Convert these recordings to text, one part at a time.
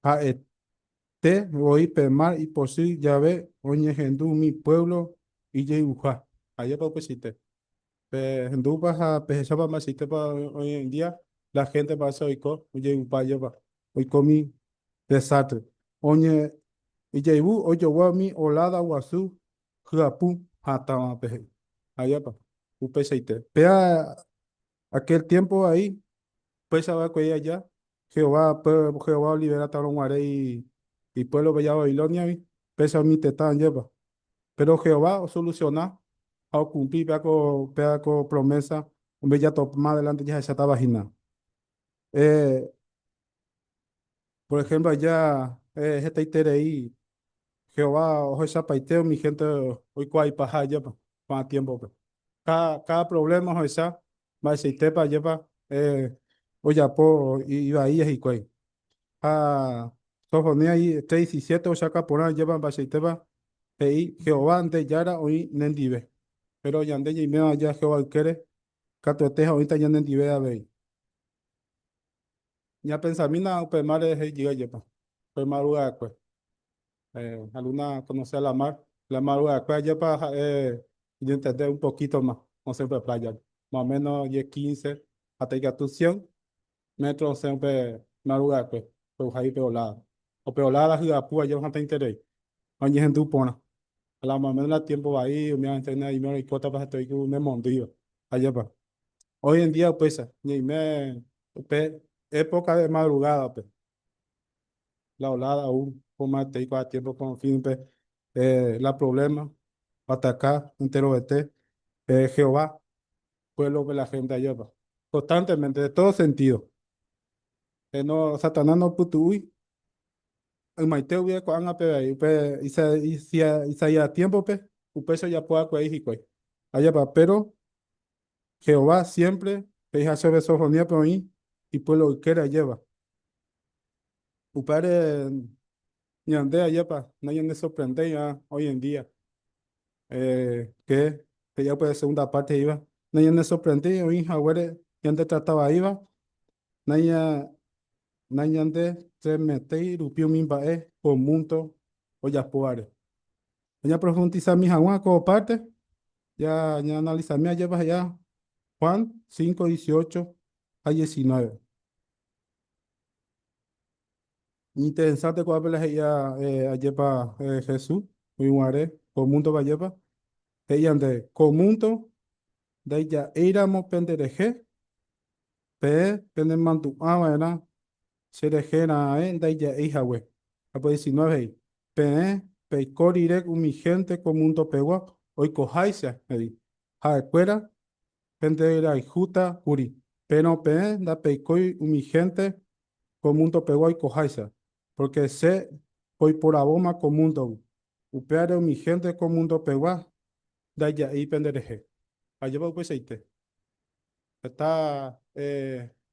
Ha'ete voi pe mar ipochy jave oñehendu umi puévlo ijeyvuha. Ajépa upeichaite. Pehendúpa ha pehechápa mba'eichaitépa hoy en día la gente mba'éicha oiko ojeyvupa ajépa oiko umi desastre. Oñe ijayvu ojogua umi olada guasu hyapu hatãvape he'i. Ajépa upeichaite. Péa aquel tiempo ahí upéicha va'ekue aja Jehová, Jehová oliverátarõ guare ipuévlope ja Babilóniagui, péicha umi tetã ajépa. Péro Jehová osolusiona ha okumpli péa ko, péa ko promésa ombejatopa más adelánte jahechátava hína. Eh, por ehémplo aja hetaiterei Jehová ohechapaite umi hénte oikuaaipaha ajépa ko'ã tiémpope. Káda, káda provléma ohecha Mba'eichaitépa ajépa ojapo ivaíva hikuái. Ha Sofonías 3:17 ohechauka porã ajépa mba'eichaitépa he'i Jehová nde Jára oĩ nendive. Péro ñande ñaiméva aja Jehová ykére, katuete ha oĩta ñanendive avei. Ñapensamína upe mar rehe jey ajépa, upe mar ru'akue. Alguna conoce a la mar, la mar ru'akue ajépa ha'e oñentende un poquito más osẽ upe playa-pe, más o menos diez, quince hasta ikatu cien metro osẽ upe mar ru'akue, pe'uhágui pe olada. Upe olada hyapu ajépa hatãiterei ha oñehendu porã. Ha la más o menos la tiempo vai umi antena oime oikótapa heta oiko nemondýiva, ajépa. Hoy en día upéicha ñaime upe época de madrugada-pe. La olada ou omatei ko'ã tiempo con fin-pe la problema oataka enterovete Jehová pueblo-pe la gente ajépa constantemente de todo sentido. No, Satanás nopytu'úi ymaite guive ko'ág̃a peve avei upe Isaías tiempo-pe upéicha ojapo va'ekue hikuái. Ajépa, péro Jehová siémpre he'iha chéve Sofoníaspe oĩ ipuévlo ykére ajéva. Upévare ñande ajépa nañanesorprendéiva hoy en día ke he'iha upe segunda parte he'íva, nañanesorprendéi oĩ haguére ñandetrata vaíva, nañanderemetéi rupi umi mba'e ko múndo ojapóvare. Ñaprofundisami hag̃ua ko parte, ja ñaanalisami ajépa he'iha Juan 5, 18 ha 19. Iñinteresánte ko'ápe la he'iha ajépa Jesús oĩguare ko múndope ajépa. He'i ñande, Ko múndo ndaija'éiramo penderehe, peẽ penemandu'a va'erã che rehe raẽ ndaija'éi hague. Ha pe 19 he'i, Peẽ peiko rire umi hénte ko mundopegua oikoháicha, he'i, ha'ekuéra penderayhúta kuri. Péro peẽ ndapeikói umi hénte ko mundopegua oikoháicha, pórke che poiporavóma ko múndogui. Upévare umi hénte ko mundopegua ndaija'éi penderehe. Ajépa upeichaite? Heta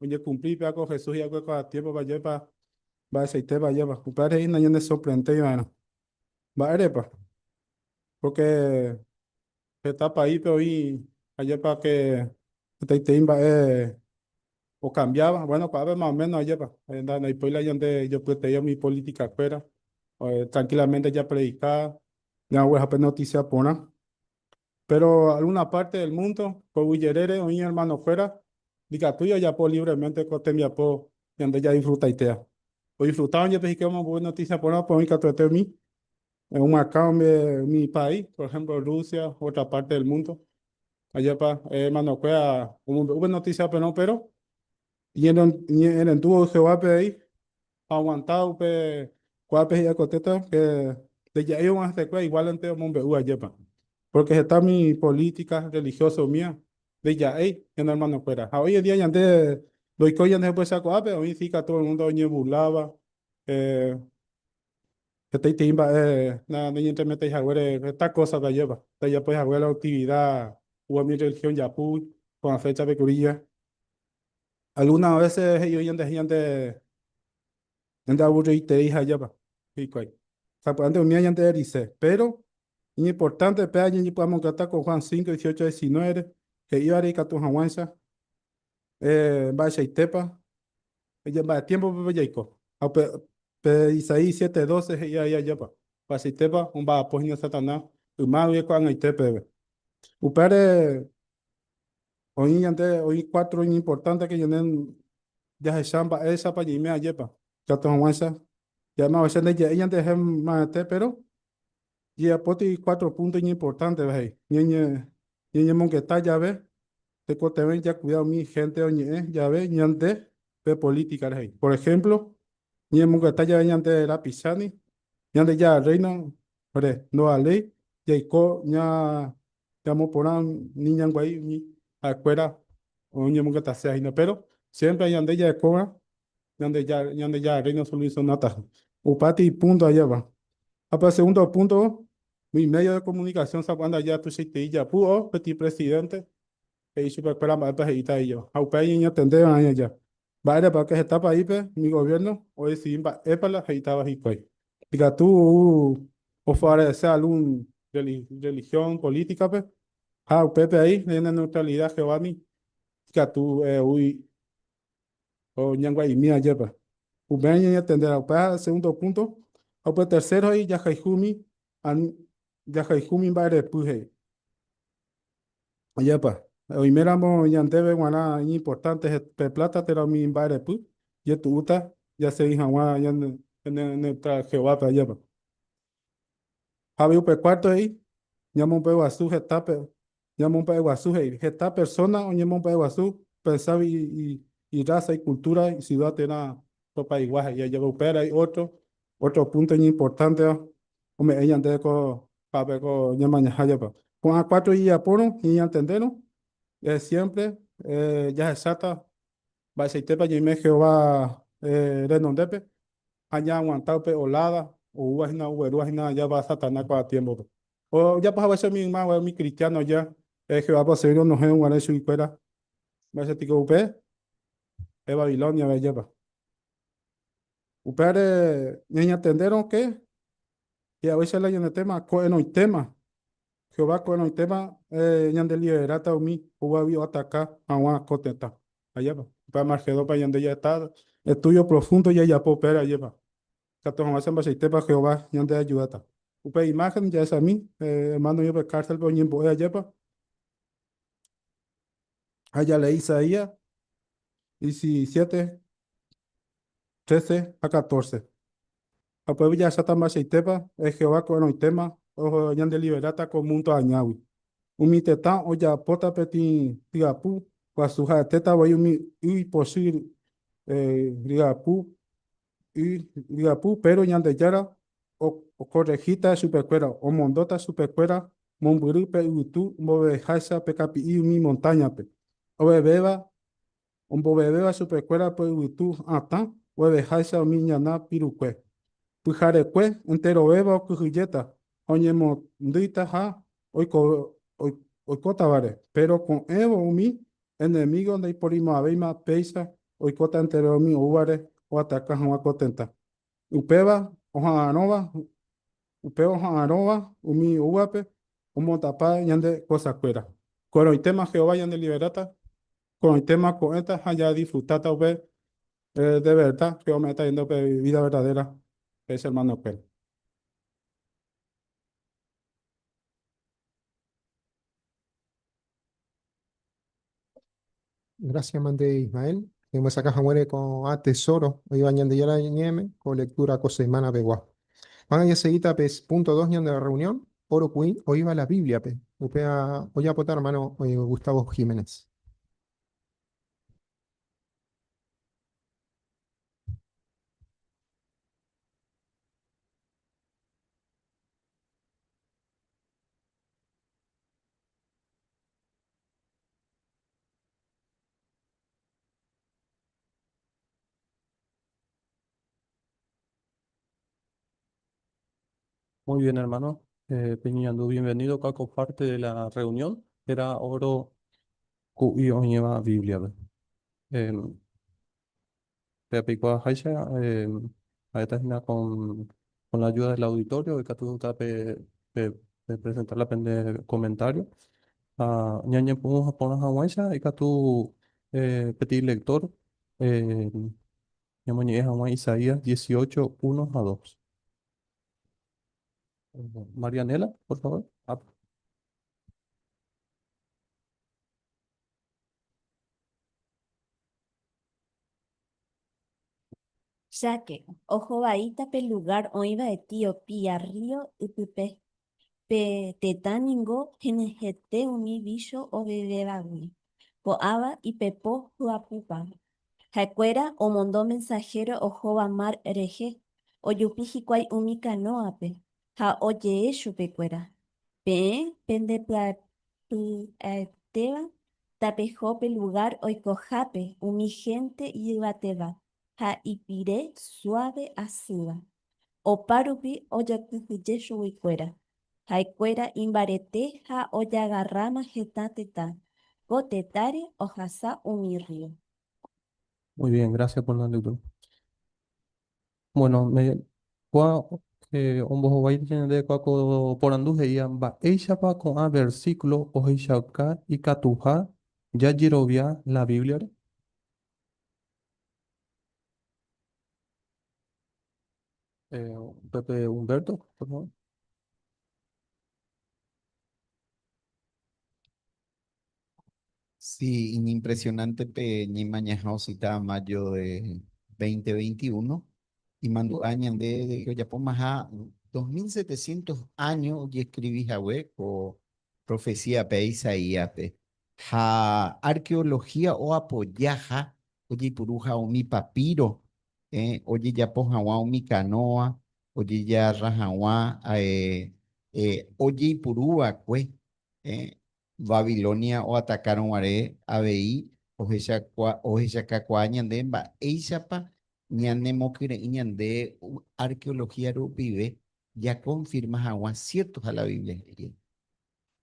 oñekumpli péva ko Jesús hi'akue ko tiémpope ajépa mba'eichaitépa ajépa. Upévare he'i nañanesorprendéi va'erã. Mba'érepa? Pórke heta paíspe oĩ ajépa ke hetaitei mba'e okambiáva. Bueno, ko'ápe más o menos ajépa. Ndaipói la ñande jopyete'i umi politikakuéra. Tranquilamente japredika, ñagueraha pe noticia porã. Péro algúna párte del múndo, ko yvy jerére oĩ ermanokuéra ndikatúi ojapo lívremente ko tembiapo ñande jadisfrutaitéva. Odisfrutáva jepe hikuái omombe'u notísia porã, pe oĩ katuete umi omyakã umi país, por ehémplo Rusia, ótra párte del múndo. Ajépa ermanokuéra omombe'u pe notísia porã, péro iñe'ẽrendúvo Jehovápe avei ha oaguanta upe kuápe he'i akotéta ke ndeja'éi og̃uahẽ hesekuéra iguálente omombe'u ajépa. Pórke heta umi polítika rrelihióso umíva ndeja'éi ñane ermanokuéra. Ha hoy en día ñande ndoikói ñandejepohecha ko'ápe, oĩ si katu el múndo oñeburláva, hetaitei mba'e nañentremetéi haguére heta kósape ajépa, ndajapói haguére la aktivida umi rrelihión japúgui ko'ã féchape kuri jave. Algunas veces he'i oĩ ñande ñande ñande aburridoiterei ha ajépa hikuái. Sapy'ánte umíva ñande erise. Pero iñimportante péva ñañepy'amongeta ko Juan 5, 18, 19-re, he'ívare ikatu hag̃uáicha eh, mba'eichaitépa mba'e tiémpope jaiko. Ha upe Pe Isaías 7:12 he'i avei ajépa, Mba'eichaitépa omba'apo hína Satanás yma guive ko'ag̃aite peve. Upévare oĩ ñande oĩ cuatro iñimportánte ke ñande jahecha mba'éichapa ñaime ajépa, ikatu hag̃uáicha ja'éma ohecha ndaja'éi ñandejehe mbarete péro jajapóta cuatro punto iñimportánteva he'i, ñañe ñañemongeta jave tekotevẽ jakuida umi hénte oñe'ẽ jave ñande pe política rehe. Por ejemplo, ñañemongeta jave ñande rapicháni, Ñandejára Rréino re ndovaléi jaiko ñamoporã ni ñanguai umi ha'ekuéra oñemongetaséva hína. Péro siémpre ñande jarekóva Ñandejára Rréino solusionáta. Upéva ipúnto ajépa. Ha pe segundo púnto, umi médio de komunikasión sapy'a ndaje tuichaitei japu o peteĩ presidénte he'i chupekuéra mba'épa he'íta ijo. Ha upéva ñañatende va'erã ñaja. Mba'érepa ke heta paíspe umi goviérno odesidi mba'épa la he'ítava hikuái. Ikatu ou ofavorese algún relihión polítikape ha upépe ai ñane neutralida Jehovándi ikatu ou oñangua'imi ajépa. Upéva ñañatendéva. Upéva segundo púnto. Ha upe tercero he'i jahayhúmi jahayhu umi mba'erepy he'i. Ajépa, oiméramo ñandéve g̃uarã iñimportánte pe pláta térã umi mba'erepy, jetu'úta jasegi hag̃ua ñane Jehovápe, ajépa. Ha avei upe cuarto he'i, ñamomba'eguasu hetápe, ñamomba'eguasu he'i, heta persóna oñemomba'eguasu openságui irrása, ikultúra, isiuda térã topaigua he'i, ajépa. Upévare hay ótro, ótro púnto iñimportánteva ome'ẽ ñandéve ko Ápe ko ñamañaha jepe. Ko'ã cuatro ijapórõ ñañantendérõ, siémpre jahecháta mba'eichaitépa ñaime Jehová renondépe ha ñaaguanta upe oláda oúva hína oguerúva hína java Satanás ko'ã tiémpope. Ojapo haguéicha umi yma guare umi kristiáno ja Jehovápe osegi onohẽ guare chuguikuéra mba'éicha piko upe Babilóniape jepa. Upévare ñañatendérõ ke Hi'aguéicha la ñane téma, ko'ẽrõitéma, Jehová ko'ẽrõitéma ñandeliveráta umi oúvagui oataka hag̃ua ko tetã. Ajépa? Upe Armagedónpe ñande ja'éta estudio profundo jajapo upévare, ajépa? Ikatu hag̃uáicha mba'eichaitépa Jehová ñandeajudáta. Upe imáhen jahechami, hermano oĩ upe kárselpe oñembo'e, ajépa? Ha jalee Isaías 17, 13 ha 14. Ha upépe jahecháta mba'eichaitépa Jehová ko'ẽrõitéma ñandeliveráta ko múndo añágui. Umi tetã ojapóta peteĩ ryapu guasu ha'etéta voi umi y ipochy ryapu, y ryapu, péro Ñandejára okorrehíta chupekuéra, omondóta chupekuéra mombyry pe yvytu omboveveháicha pe kapi'i umi montáñape, ovevéva Ombovevéva chupekuéra pe yvytu atã oveveháicha umi ñana pirukue. Pyharekue enterovéva okyhyjéta ha oñemondýita ha oikótavare, péro ko'ẽvo umi enemígo ndaiporimo'ãvéima péicha oikóta enterove umi oúvare oataka hag̃ua ko tetã. Upéva oha'arõva upéva oha'arõva umi oúvape omotapa ñande kosakuéra. Ko'ẽrõitéma Jehová ñandeliveráta Ko'ẽtéma ko'ẽta ha jadisfrutáta upe de verda Jehová ome'ẽta ñande upe vida verdadera péicha hermano-kuéra. Gracias mante Ismael. Emyesakã haguére ko'ã tesoro oĩva Ñandejára Ñe'ẽme ko lectura ko semana pegua. Ko'ág̃a jasegíta pe punto dos ñande reunión, Oro ku'i oĩva la Bíbliape. Upéva ojapóta ermáno Gustavo Jiménez. Muy bien, hermano. Peñeñandu bienvenido acá ko parte de la reunión. Era oro ku'i oĩva Biblia-pe. Eh, pe peikuaaháicha, eh, ha'éta hína con, con la ayuda del auditorio ikatúta pe, pe, pe presentar la pende comentario. Ha ñañepyrũ porã hag̃uáicha ikatu eh, peteĩ lector eh, Ñamoñe'ẽ hag̃ua Isaías 18, 1 ha 2. Marianela, por favor. Cháke, oho vaíta pe lugár oĩva Etiopía rrío ypýpe. Pe tetã ningo henyhẽte umi vícho ovevévagui, ko'ãva ipepo hyapupa. Ha'ekuéra omondo mensahéro ohóva mar rehe, ojupi hikuái umi kanóape ha ojee chupekuéra, Peẽ pendepy'apy'aetéva tapeho pe lugár oikohápe umi hénte ijyvatéva ha ipire suave asýva. Opárupi ojekyhyje chuguikuéra. Ha'ekuéra imbarete ha ojagarráma heta tetã. Ko tetãre ohasa umi rrío. Muy bien, gracias por la lectura. Bueno, me, kua ombohovái ñande kua ko porandu he'íva mba'éichapa ko'ã versículo ohechauka ikatuha jajerovia la Bíbliare? Pepe Humberto, por favor. Sí, impresionante pe ñemañaha osita mayo de 2021 imandu'a ñande de ojapómaha 2700 años ojescribi hague ko profecía pe Isaías-pe ha arqueología oapoyaha ojeipuruha umi papiro ojejapo hag̃ua umi kanóa, ojejarra hag̃ua ojeipuru va'ekue Babilonia oatakárõ guare avei ohechakakuaa ñande mba'éichapa ñanemokyre'ỹ ñande arqueología rupive jakonfirma hag̃ua ciertoha la Biblia he'íva.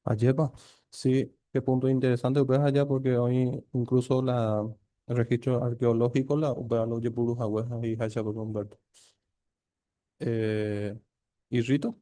Ajépa, sí, qué punto interesante upéva allá porque oĩ incluso la registro arqueológico la upéva lo ojepuru hague ha he'iháicha ko Humberto. Eh, ¿y Rito?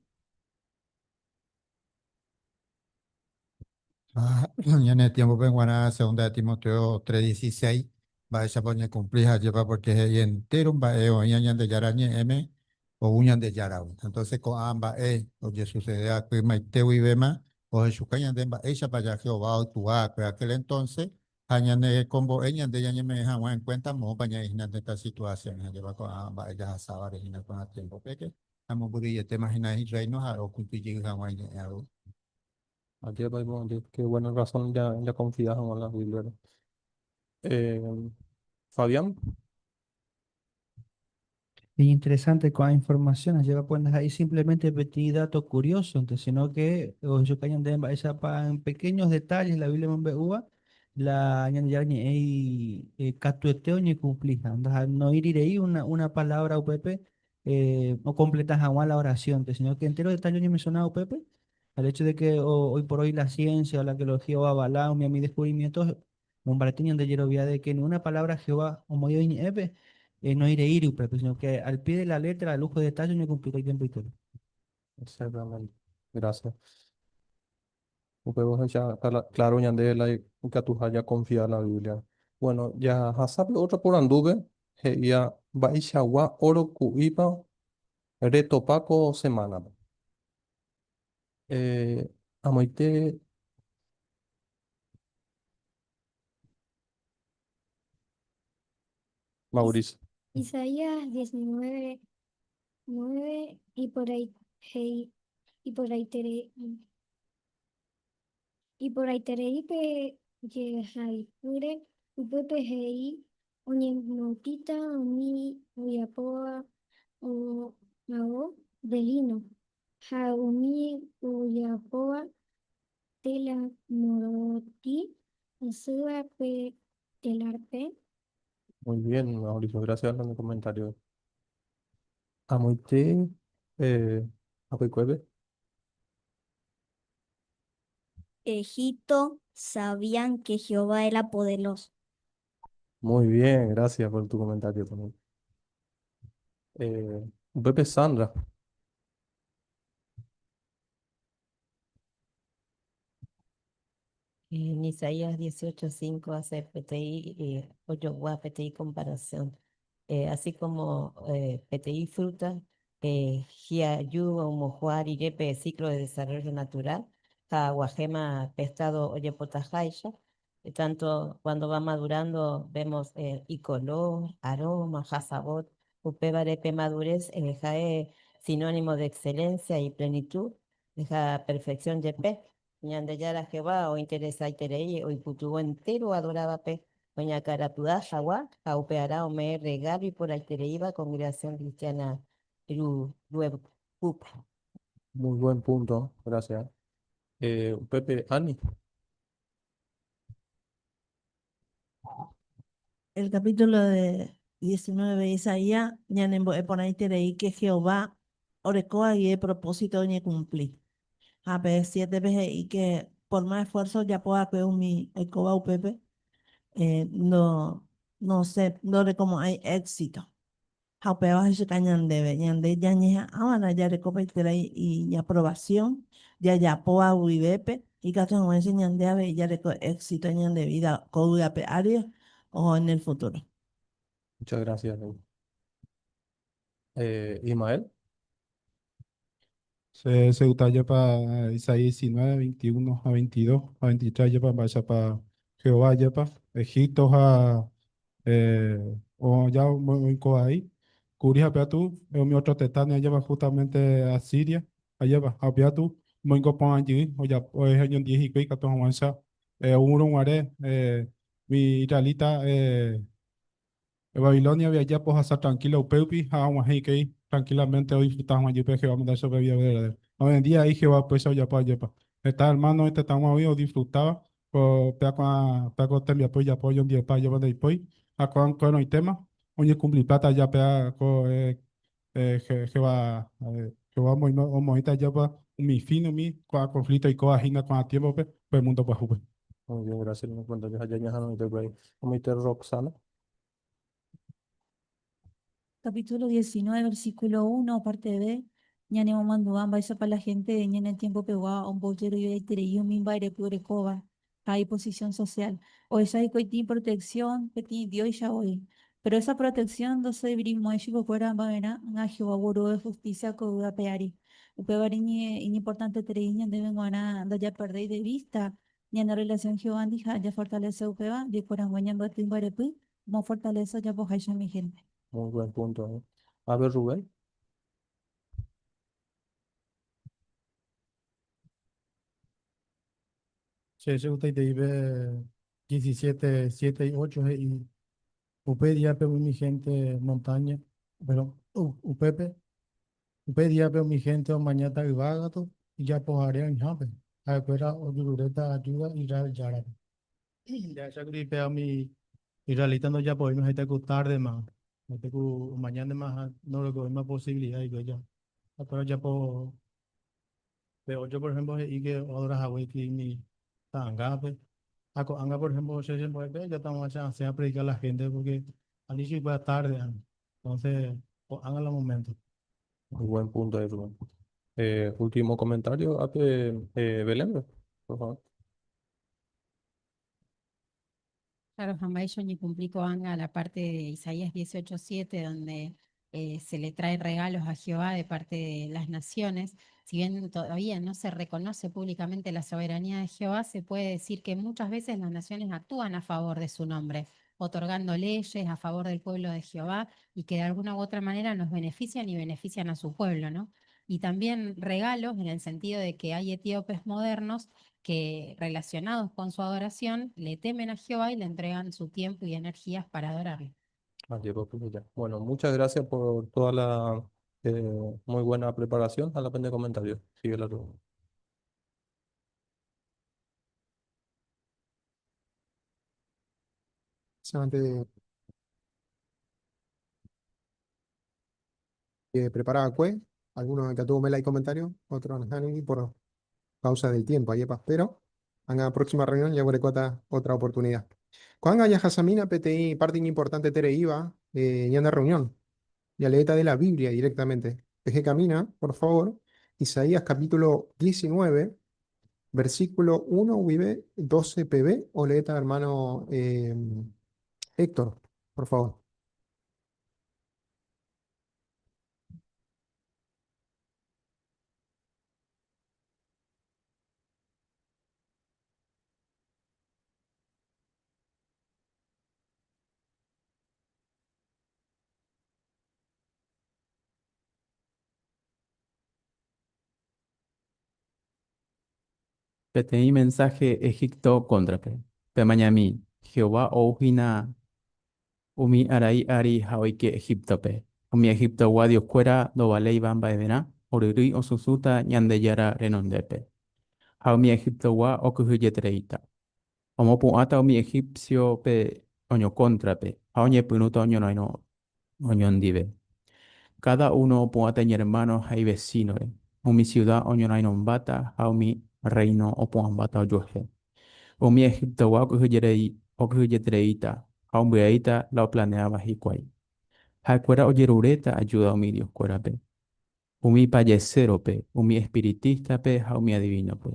Ah, ñane tiémpope g̃uarã segunda de Timoteo 3:16 mba'éichapa oñekumpli ha ajépa pórke he'i entéro mba'e oĩva Ñandejára ñe'ẽme ou Ñandejáragui. Entonces ko'ã mba'e ojesucede va'ekue ymaite guivéma ohechuka ñande mba'éichapa ja Jehová oykua va'ekue aquel entonce ha ñanerekombo'e ñande ñañeme'ẽ hag̃ua en cuenta moõpa ñaĩ hína esta situación ajépa ko'ã mba'e jahasávare hína ko'ã tiémpope ke amombyryietéma hína Irréino ha okumpli jey hag̃ua iñe'ẽ avei. Ajépa iporãite, qué buena razón ya, ya confía hag̃ua la Biblia-re. Eh, Fabián. Interesante ko'ã información ajépa pues ndaha'éi simplemente peteĩ dato curioso-nte, sino que ohechuka ñandéve mba'éichapa en pequeños detalles la Biblia omombe'úva la Ñandejára ñe'ẽ katuete oñekumpliha. Noĩri rei una palabra upépe okompleta hag̃ua la oración-nte, sino que entero detalle oñemencionáva upépe, al hecho de que hoy por hoy la ciencia o la arqueología oavala umi umi descubrimientos, Mombarete ñande jerovia de que ni una palabra Jehová omoĩ oiñe'ẽpe, noĩreíri upépe, sino que al pie de la letra, a lujo de detalle oñekumplíta itiempoitépe. Exactamente. Gracias. Upéva ohecha claro ñande la ikatuha jaconfia la Biblia. Bueno, jahasa pe ótro porandúpe, he'íva mba'eichagua óro ku'ípa retopa ko semánape. Amoite Mauricio. Isaías 19, 9 iporãiterei, iporãiterei pe jehaipyre, upépe he'i oñemotĩta umi ojapóva ao de líno ha umi ojapóva Téla morotĩ asýva pe telar-pe. Muy bien, Mauricio, gracias por el comentario. Amoite apykuépe. Egipto sabían que Jehová era poderoso. Muy bien, gracias por tu comentario también. Upépe Sandra. En Isaías 18:5 hace peteĩ ojogua peteĩ comparación. Así como peteĩ fruta hi'aju omohu'ã rire pe ciclo de desarrollo natural ha aguahẽma pe estado ojepotaháicha, tanto cuando va madurando vemos icolor, aroma ha sabor, upévare pe madurez ha'e sinónimo de excelencia y plenitud ha perfección jepe. Ñandejára Jehová ointeresaiterei oipytyvõ entéro oadorávape oñakãrapy'a hag̃ua ha upearã ome'ẽ rregálo iporãitereíva kongregasión kristiána ryepýpe. Muy buen punto, gracias. Upépe, Ani. El capítulo de 19 Isaías ñanembo'e porãiterei que Jehová oreko guive propósito oñekumpli. Ha pe 7-pe he'i que por más esfuerzo ojapo va'ekue umi oikóva upépe, no, no sé, ndorekomo'ãi éxito. Ha upéva ohechauka ñandéve, ñande ñañeha'ãva'erã jareko peteĩ iñaprobación jajapóva guivépe, ikatu hag̃uáicha ñande avei jareko éxito ñande vida ko yvy ári o en el futuro. Muchas gracias, Ley. Ismael. Che chegusta jepa Isaías 19, 21 ha 22 ha 23 jepa mba'éichapa Jehová jepa Egipto ha oja oiko vai kuri ha upéva umi otro tetãme jepa justamente Asiria ajépa ha upéva omoingo porã jey ojapo oñondive hikuái ikatu hag̃uáicha oúrõ guare umi israelita Babilonia ojapo ohasa tranquilo upérupi ha og̃uahẽ hikuái tranquilamente odisfruta hag̃ua jepe Jehová omanda chupe vida verdadera. Hoy en día ahí Jehová upéicha ojapo ajépa. Heta hermano tetãgua oĩ odisfrutáva ko péa ko'ã péa ko tembiapo ijapo oñondivepa ajépa ndaipói ha ko'ã ko'ẽrõitéma oñekumplipáta aja péa ko Jehová Jehová omoĩta ajépa umi fin umi ko'ã conflicto oikóva hína ko'ã tiémpope pe mundo pyahúpe. Muy bien, gracias. Nos cuenta ya ya ñaha'arõite upéi. Omoite Roxana. Capítulo 19, versículo 1, parte B. Ñanemomandu'a mba'éichapa la gente ñane tiempopegua ombojeroviaiterei umi mba'erepy orekóva ha iposición social. Ohecha hikuái tĩ protección peteĩ dióicha voi. Pero esa protección ndoservirimo'ãi chupekuéra mba'erã ág̃a Jehová gueru de justicia ko yvy ape ári. Upévare iñimportanteterei ñandéve g̃uarã ndajaperdéi de vista ñane relación Jehovándi ha jafortalese upéva jaikuarangue ñambyaty mba'erepy omofortalese ojapoháicha umi hénte. Muy buen punto. A ver, Rubén. Che chegustaitei pe 17, 7 y 8 he'i upe díape umi hénte montaña, perdón, upépe, upe díape umi hénte omañáta yvágatu ijapohare oĩhápe, ha'ekuéra ojururéta ajúda Israel Járape. Jahechákuri péva umi israelita ndojapovéima heta ku tárdema, heta ku omañántema ha ndorekovéima posibilida hikuái ja. Ha'ekuéra ojapo Pe ocho, por ejemplo, he'i que oadora hague umi ta'angápe. Ha ko'ág̃a, por ejemplo, che chembo'épe ya estamos che asẽ a predicar la gente porque ani chupekuéra tarde. Entonces, ko'ág̃a la momento. Muy buen punto ahí, Rubén. Último comentario, ape Belén, por favor. Claro, mba'éicha oñekumpli ko'ág̃a la parte de Isaías 18:7, donde se le trae regalos a Jehová de parte de las naciones. Si bien todavía no se reconoce públicamente la soberanía de Jehová, se puede decir que muchas veces las naciones actúan a favor de su nombre, otorgando leyes a favor del pueblo de Jehová y que de alguna u otra manera nos benefician y benefician a su pueblo, ¿no? Y también regalos en el sentido de que hay etíopes modernos que relacionados con su adoración le temen a Jehová y le entregan su tiempo y energías para adorarlo. Bueno, muchas gracias por toda la muy buena preparación. A la pena de comentarios. Sigue la reunión. Antes de preparar cue, algunos que tuvo mela y comentario, otros no por causa del tiempo, ayepa, pero en la próxima reunión ya otra oportunidad. Ko'ág̃a jahasamína peteĩ parte importante tereíva ñane reunión, ya leeta de la Biblia directamente. Deje camina, por favor, Isaías capítulo 19, versículo 1, vive 12 pb, o leeta hermano Héctor, por favor. Peteĩ mensaje Egipto kóntrape. Pemañami, Jehová ou hína umi arai ári ha oike Egíptope. Umi Egiptogua dioskuéra ndovaléiva mba'everã, oryrýi osusũta Ñandejára renondépe. Ha umi Egiptogua okyhyjetereíta. Omopu'ãta umi egípciope oñokóntrape ha oñepyrũta oñorairõ oñondive. Káda uno opu'ãta iñermáno ha ivesínore. Umi siuda oñorairõmbáta ha umi rréino opu'ãmbáta ojuehe. Umi Egiptogua okyhyjetereíta ha ombyaíta la oplaneáva hikuái. Ha'ekuéra ojeruréta ajúda umi dioskuérape, umi pajesérope, umi espiritístape ha umi adivínope.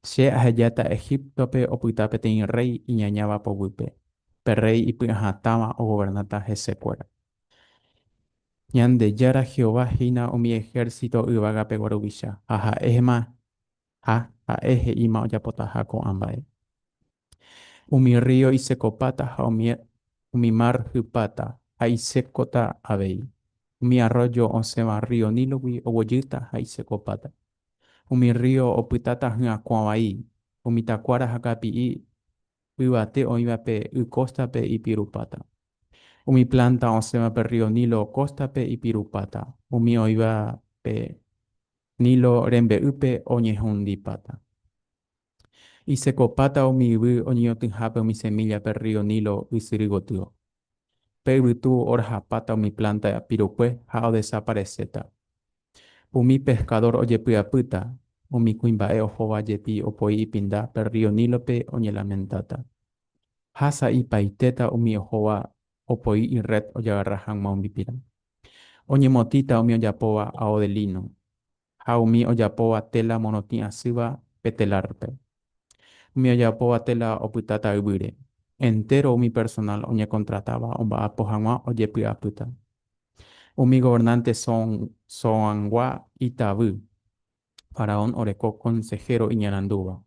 Che ahejáta Egíptope opyta peteĩ rréi iñañáva poguýpe, pe rréi ipy'ahatãva ogovernáta hesekuéra. Ñandejára Jehová hína umi ehérsito yvagapegua ruvicha, ha ha'éma ha ha'e he'íma ojapotaha ko'ã mba'e. Umi rrío isekopáta ha umi mar hypáta ha isékota avei. Umi arroyo osẽva rrío Nílogui oguejýta ha isekopáta. Umi rrío opytáta hyakuã vai, umi takuára ha kapi'i yvate oĩva pe y kóstape ipirupáta. Umi plánta osẽva pe rrío Nilo kóstape ipirupáta, umi oĩva pe Nilo rembe'ýpe oñehundipáta. Isekopáta umi yvy oñeñotỹhápe umi semílla pe rrío Nilo ysyry gotyo. Pe yvytu orahapáta umi plánta pirukue ha odesapareséta. Umi peskadór ojepy'apýta, umi kuimba'e ohóva jepi opoi ipinda pe rrío Nílope oñelamentáta. Ha sa'ipaitéta umi ohóva opoi irréd ojagarra hag̃ua umi pira. Oñemotĩta umi ojapóva ao de líno, ha umi ojapóva téla morotĩ asýva pe telárpe. Umi ojapóva téla opytáta yvýre. Entéro umi personál oñekontratáva omba'apo hag̃ua ojepy'apýta. Umi governánte Zoangua itavy. Faraón oreko konsehéro iñarandúva,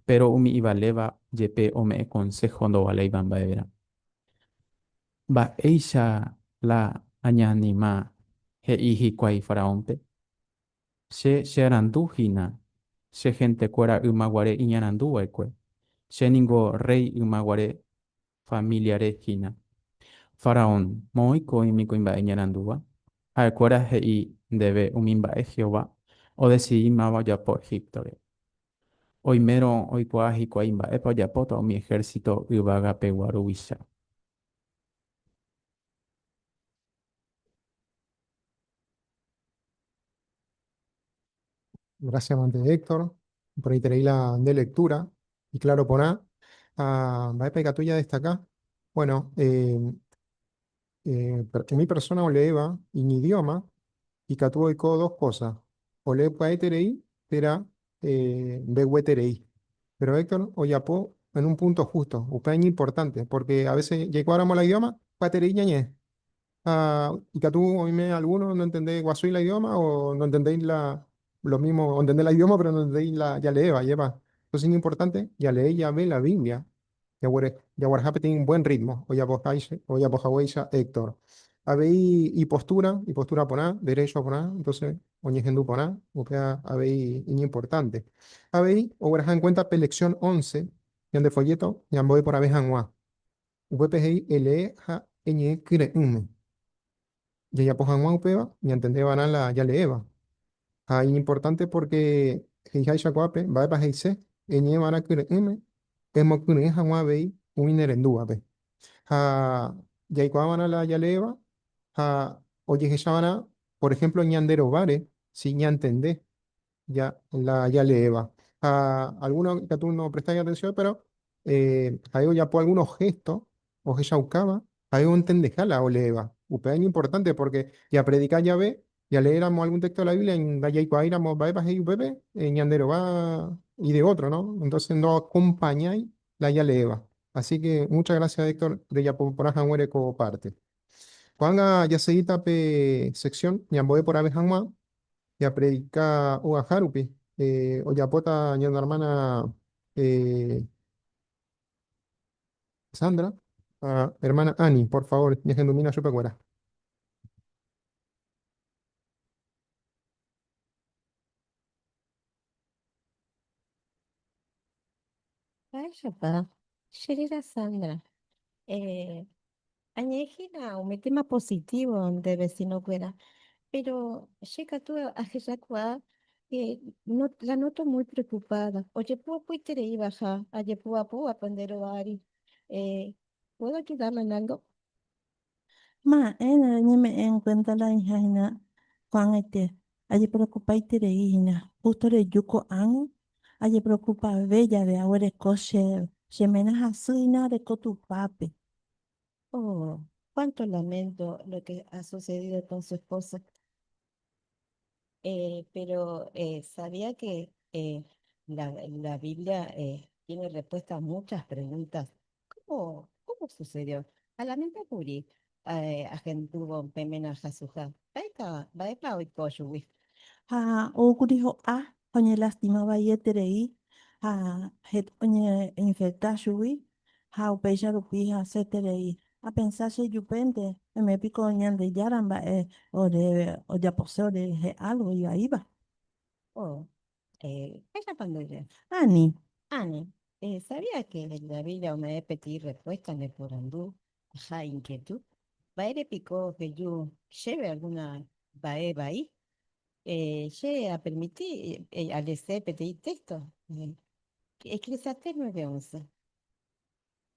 péro umi ivaléva jepe ome'ẽ konsého ndovaléiva mba'everã. Mba'éicha la añeanima he'i hikuái Faraónpe? Che chearandu hína, che hentekuéra yma guare iñarandu va'ekue, che ningo rréi yma guare familiare hína. Faraón, moõiko oĩmi kuimba'e iñarandúva? Ha'ekuéra he'i ndéve umi mba'e Jehová odesidímava ojapo Egíptore. Oimérõ oikuaa hikuái mba'épa ojapóta umi ehérsito yvagapegua ruvicha. Gracias, Mante Héctor, por ahí la de lectura. Y claro, por A, ah, mba'épa ikatu jadestaca. Bueno, mi persona oleéva iñidioma ikatu oiko dos cosas. Olee pya'eterei térã mbegueterei. Pero Héctor ojapo en un punto justo. Upéva iñimportante, porque a veces jaikuaáramo la idioma, pya'eterei ñañe'ẽ. Ha ikatu oime alguno no entendéi guasúi la idioma o no entendéis la, lo mismo, o entendéis la idioma pero no entendéis la jaleéva, lleva. Entonces es importante jalee jave la Biblia, jagueraha peteĩ un buen ritmo, ojapohaguéicha Héctor. Avei ipostura, ipostura porã, derecho porã, entonces oñehendu porã, upéva avei iñimportante. Avei ogueraha en cuenta pe lección 11 ñande folleto ñambo'e porãve hag̃ua. Upépe he'i elee ha eñe'ẽ kyre'ỹme. Jajapo hag̃ua upéva ñantende va'erã la jaleéva. Ha iñimportánte pórke he'iháicha ko'ápe mba'épa he'ise eñe'ẽ va'erã kyre'ỹme emokyre'ỹ hag̃ua avei umi nerendúvape. Ha jaikuaa va'erã la jaleéva ha ojehecha va'erã, por ehémplo, ñande rováre si ñantende ya la jaleéva. Ha alguno ikatu no prestáis atención, pero ha'e ojapo algunos gestos ohechaukáva ha'e ontendeha la oleéva. Upéva iñimportánte porque japredika jave, jaleéramo algún texto de la Biblia ndajaikuaáiramo mba'épa he'i upépe, ñande rova y de otro, ¿no? Entonces no acompañái la jaleéva. Así que muchas gracias Héctor rejapo porã haguére ko parte. Ko'ág̃a jaseguíta pe sección ñambo'e porãve hag̃ua Japredika ogaha rupi, ojapóta ñane ermána Sandra ha ermána Annie, por favor, ñahendumína chupekuéra. Mba'éichapa, che réra Sandra. Eh, añe'ẽhína umi tema positivo nde vecino-kuéra, pero che katu ahechakuaa que no, la noto muy preocupada. Ojepu'apuitereíva ha ajepu'apúva pende róga ári. Eh, ¿puedo ayudarla en algo? Ma'ẽna reñeme'ẽ en cuenta la hija hína ko'ag̃aite ajepreocupaiterei hína. Justo reju ko'ág̃a ajepreocupave jave aguereko che che ména hasy hína areko Tupãpe. Oh, cuánto lamento lo que ha sucedido con su esposa. Eh, pero eh, sabía que eh, la, la Biblia eh, tiene respuesta a muchas preguntas. ¿Cómo, cómo sucedió? A la mente kuri eh, ahenduvo pe ména hasyha. Mba'épa, mba'épa oiko chugui? Ha oúkuri ho'a ha oñelastima vaieterei ha heta oñeinfecta chugui ha upéicha rupi hasẽterei. Apensa chejupénte, oime piko Ñandejára mba'e ore ojapose orerehe álgo ivaíva. Oh, eh, mba'éichapa nde? Ani. Ani, eh, sabía que la Biblia ome'ẽ peteĩ respuesta ne porandu ha inquietud? Mba'ére piko peju chéve alguna mba'e vai? Eh, che apermiti eh, alese peteĩ texto. Eh, Eclesiastés 9:11.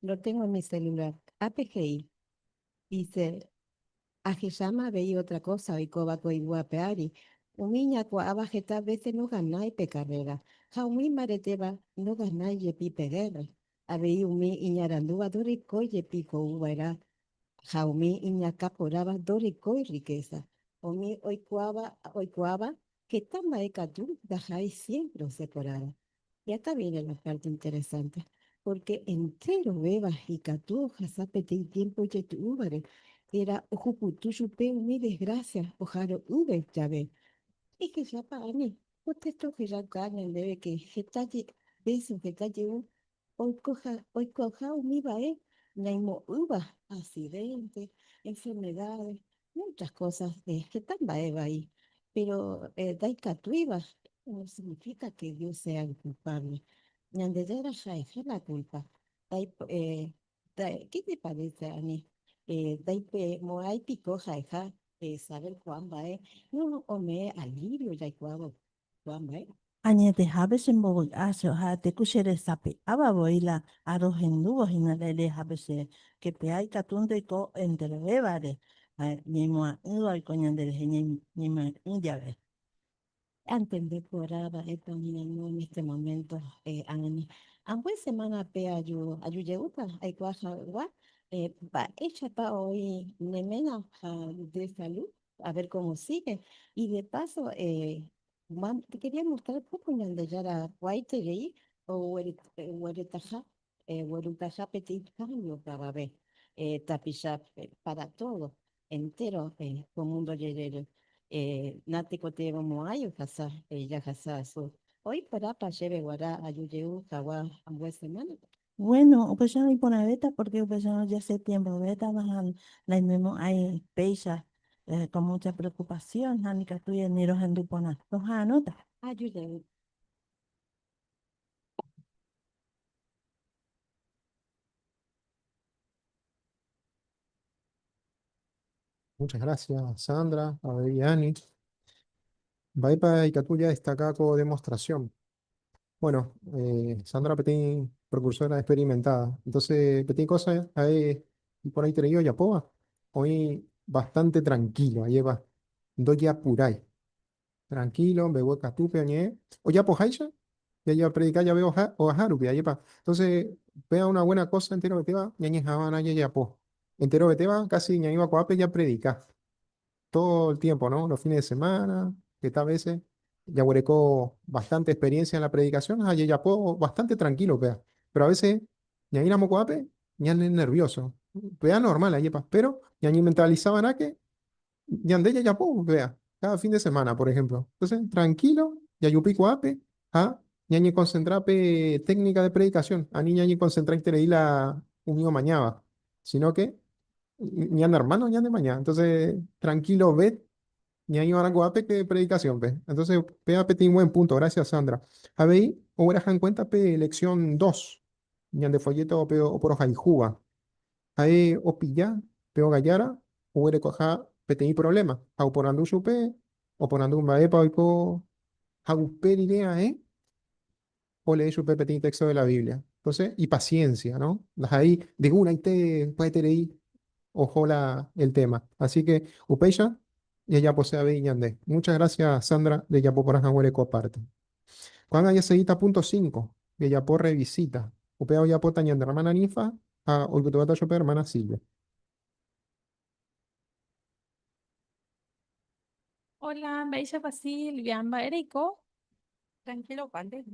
Lo tengo en mi celular. Ápe he'i, dice, Ahecháma avei otra cosa oikóva ko yvy ape ári, umi iñakuaáva heta vése noganái pe karréra, ha umi imbaretéva noganái jepi pe gérra. Avei umi iñarandúva ndorekói jepi ho'u va'erã ha umi iñakã porãva ndorekói rrikésa. Umi oikuaáva oikuaáva heta mba'e katu ndaha'éi siémpre osẽ porãva. Y acá viene la parte interesante, porque enterovéva ikatu ohasa peteĩ tiémpo ijetu'úvare, térã ohukutu chupe umi desgrásia oharo'ỹve jave. Ehechápa ani, ko téxto ohechauka ñandéve ke heta vése heta jey oikoha umi mba'e ñaimo'ỹva, accidente, enfermedades, muchas cosas, heta mba'e vai. Péro ndaikatúiva no significa que Dios sea el culpable. Ñandejára ha'eha la culpa. Qué te parece, Ani? Ndaipemo'ãi piko ha'eha saber ko'ã mba'e no ome'ẽ alivio jaikuaávo ko'ã mba'e? Añetehápe chembovy'a che ha'ete ku che resape'áva voi la arohendúvo hína la erehápe che que péa ikatúnte oiko enterovévare ha ñaimo'ã'ỹva oiko ñanderehe ñaimo'ã'ỹ jave. Antende porã mba'épa oñeñandu en este momento, Ani. Ambue semánape aju aju jeýta aikuaa hag̃ua mba'éichapa oĩ ne ména ha de salud, a ver cómo sigue. Y de paso, te quería mostrar poco Ñandejára kuaaiterei ogueretaha oguerutaha peteĩ cambio opavave tapicha para todo, entero ko mundo jerére. Natekotevẽmo'ãi ohasa jahasa asy. Oĩ porãpa chéve guarã aju jey hag̃ua ambue semánape? Bueno, upéicharõ iporãvéta porque upéicharõ jase tiempovétama ha naimemo'ãi péicha con mucha preocupación ha nikatúi ani rohendu porã. Roha'arõta. Aju jey. Muchas gracias, Sandra, avei Ani. Mba'épa ikatu jadestaka ko demostración? Bueno, eh, Sandra peteĩ precursora experimentada. Entonces, peteĩ cosa ha'e iporãiterei ojapóva, oĩ bastante tranquilo, ajépa ndojeapurái. Tranquilo, mbegue katúpe oñe'ẽ, ojapoháicha, jajapredika jave ogaha rupi, ajépa. Entonces, péva una buena cosa enterovetéva ñañeha'ãva'erã jajapo. Enterovetéva casi ñaĩva ko'ápe japredika todo el tiempo, ¿no? Los fines de semana, heta veces jaguereko bastante experiencia en la predicación ha jajapo bastante tranquilo péva. Pero a veces ñaĩramo ko'ápe ñane nervioso. Péva normal, ajépa. Pero ñañementalizava'erã que Ñande jajapo, vea, cada fin de semana, por ejemplo. Entonces, tranquilo, jajupi ko'ápe ha ñañeconcentra pe técnica de predicación. Ani ñañeconcentraiterei la umi omañáva, sino que ñane hermano ñane maña. Entonces, tranquilo, ve, ñaĩva'erã ko'ápe que predicación-pe. Entonces, péva peteĩ buen punto. Gracias, Sandra. Avei, ogueraha en cuenta pe lección 2. Ñande folleto pe oporohayhúva. Ha'e opilla pe ogajára oguerekoha peteĩ problema ha oporandu chupe, oporandu mba'épa oiko ha upe rire ae olee chupe peteĩ texto de la Biblia. Entonces, ipaciencia, no? Ndaha'éi de unaite pya'eterei oho la el tema. Así que upéicha jajapose avei ñande. Muchas gracias, Sandra, rejapo porã haguére ko parte. Ko'ág̃a jaseguíta punto cinco, jajapo revisita. Upéva ojapóta ñande hermana Ninfa ha oipytyvõta chupe hermana Silvia. Hola, mba'éichapa Silvia, mba'e reiko? Tranquilo, pande.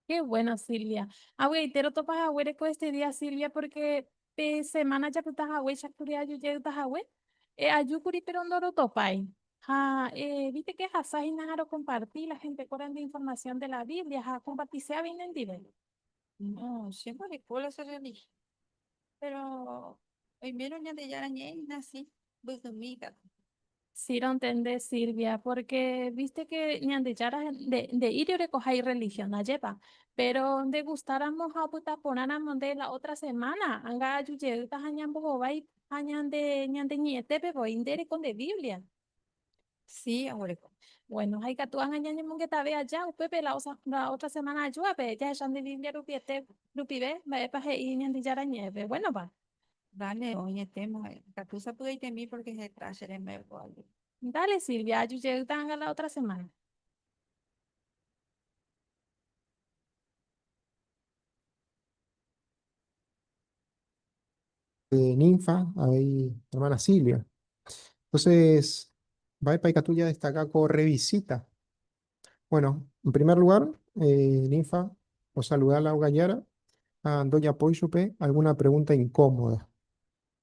Qué bueno, Silvia. Avy'aite rotopa haguére ko este día, Silvia, porque pe semana japyta haguéicha kuri aju jeyta hague, eh, aju kuri pero ndorotopái. Ha eh, viste que ahasa hína ha rokomparti la hentekuérandi información de la Biblia ha akompartise avei nendive. No, chéko areko la che religión. Pero oimérõ Ñandejára ñe'ẽ hína si mbykymi katu. Sí rontende Silvia, porque viste que Ñandejára nde, nde'íri orekoha irreligión, ajépa? Pero nde gustáramo ha opyta porãramo nde la otra semana, anga aju jeýta ha ñambohovái ha ñande, ñande ñe'ẽtépe voi nde reko nde Biblia. Sí, aguereko. Bueno, ha ikatu ág̃a ñañemongetave aja upépe la, osa, la otra semana ajúvape, jahecha nde Biblia rupiete, rupive mba'épa he'i Ñandejára ñe'ẽpe. Bueno-pa. Dale, oĩetéma, ikatu sapy'aitemi porque heta che rembiapo aju. Dale, Silvia, aju jeýta ág̃a la otra semana. Ninfa, avei hermana Silvia. Entonces, mba'épa ikatu jadestaca ko revisita? Bueno, en primer lugar, Ninfa osaluda la ogajára ha ndojapói chupe alguna pregunta incómoda.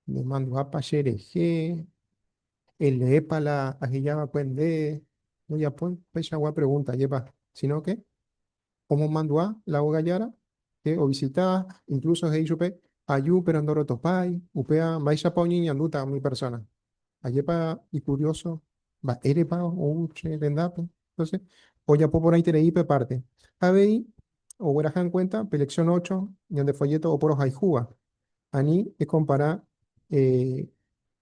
Nemandu'ápa che rehe, eleépa la aheja va'ekue nde, ndojapói peichagua pregunta, ajépa, sino que omomandu'a la ogajára che ovisita, incluso he'i chupe, Aju péro ndorotopái, upéva mba'éichapa oñeñandúta umi persona. Ajépa icurioso mba'érepa ou che rendápe. Entonces, ojapo porãiterei pe parte. Avei ogueraha en cuenta pe lección ocho ñande folleto oporohayhúva. Ani ekompara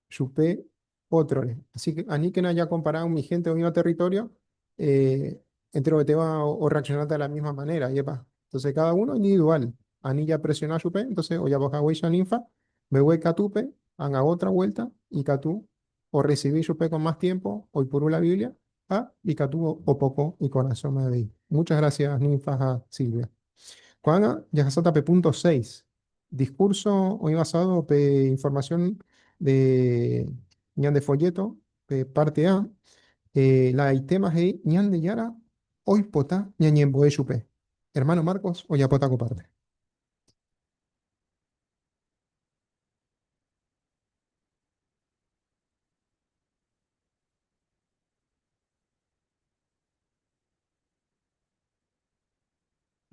chupe ótrore. Así que aníkena jakompara umi hénte oĩva territorio enterovetéva orreaccionáta de la misma manera, ajépa. Entonces cada uno individual. Ani japresiona chupe, entonces ojapo haguéicha ninfa, mbegue katúpe, ág̃a otra vuelta, ikatu orrecibi chupe con más tiempo, oipuru la Biblia ha ikatu opoko ikorasõme avei. Muchas gracias Ninfa ha Silvia. Ko'ág̃a jahasáta pe punto seis. Discurso oĩ basado pe información de ñande folleto, pe parte A, la itéma he'i Ñandejára oipota ñañembo'e chupe. Hermano Marcos ojapóta ko parte.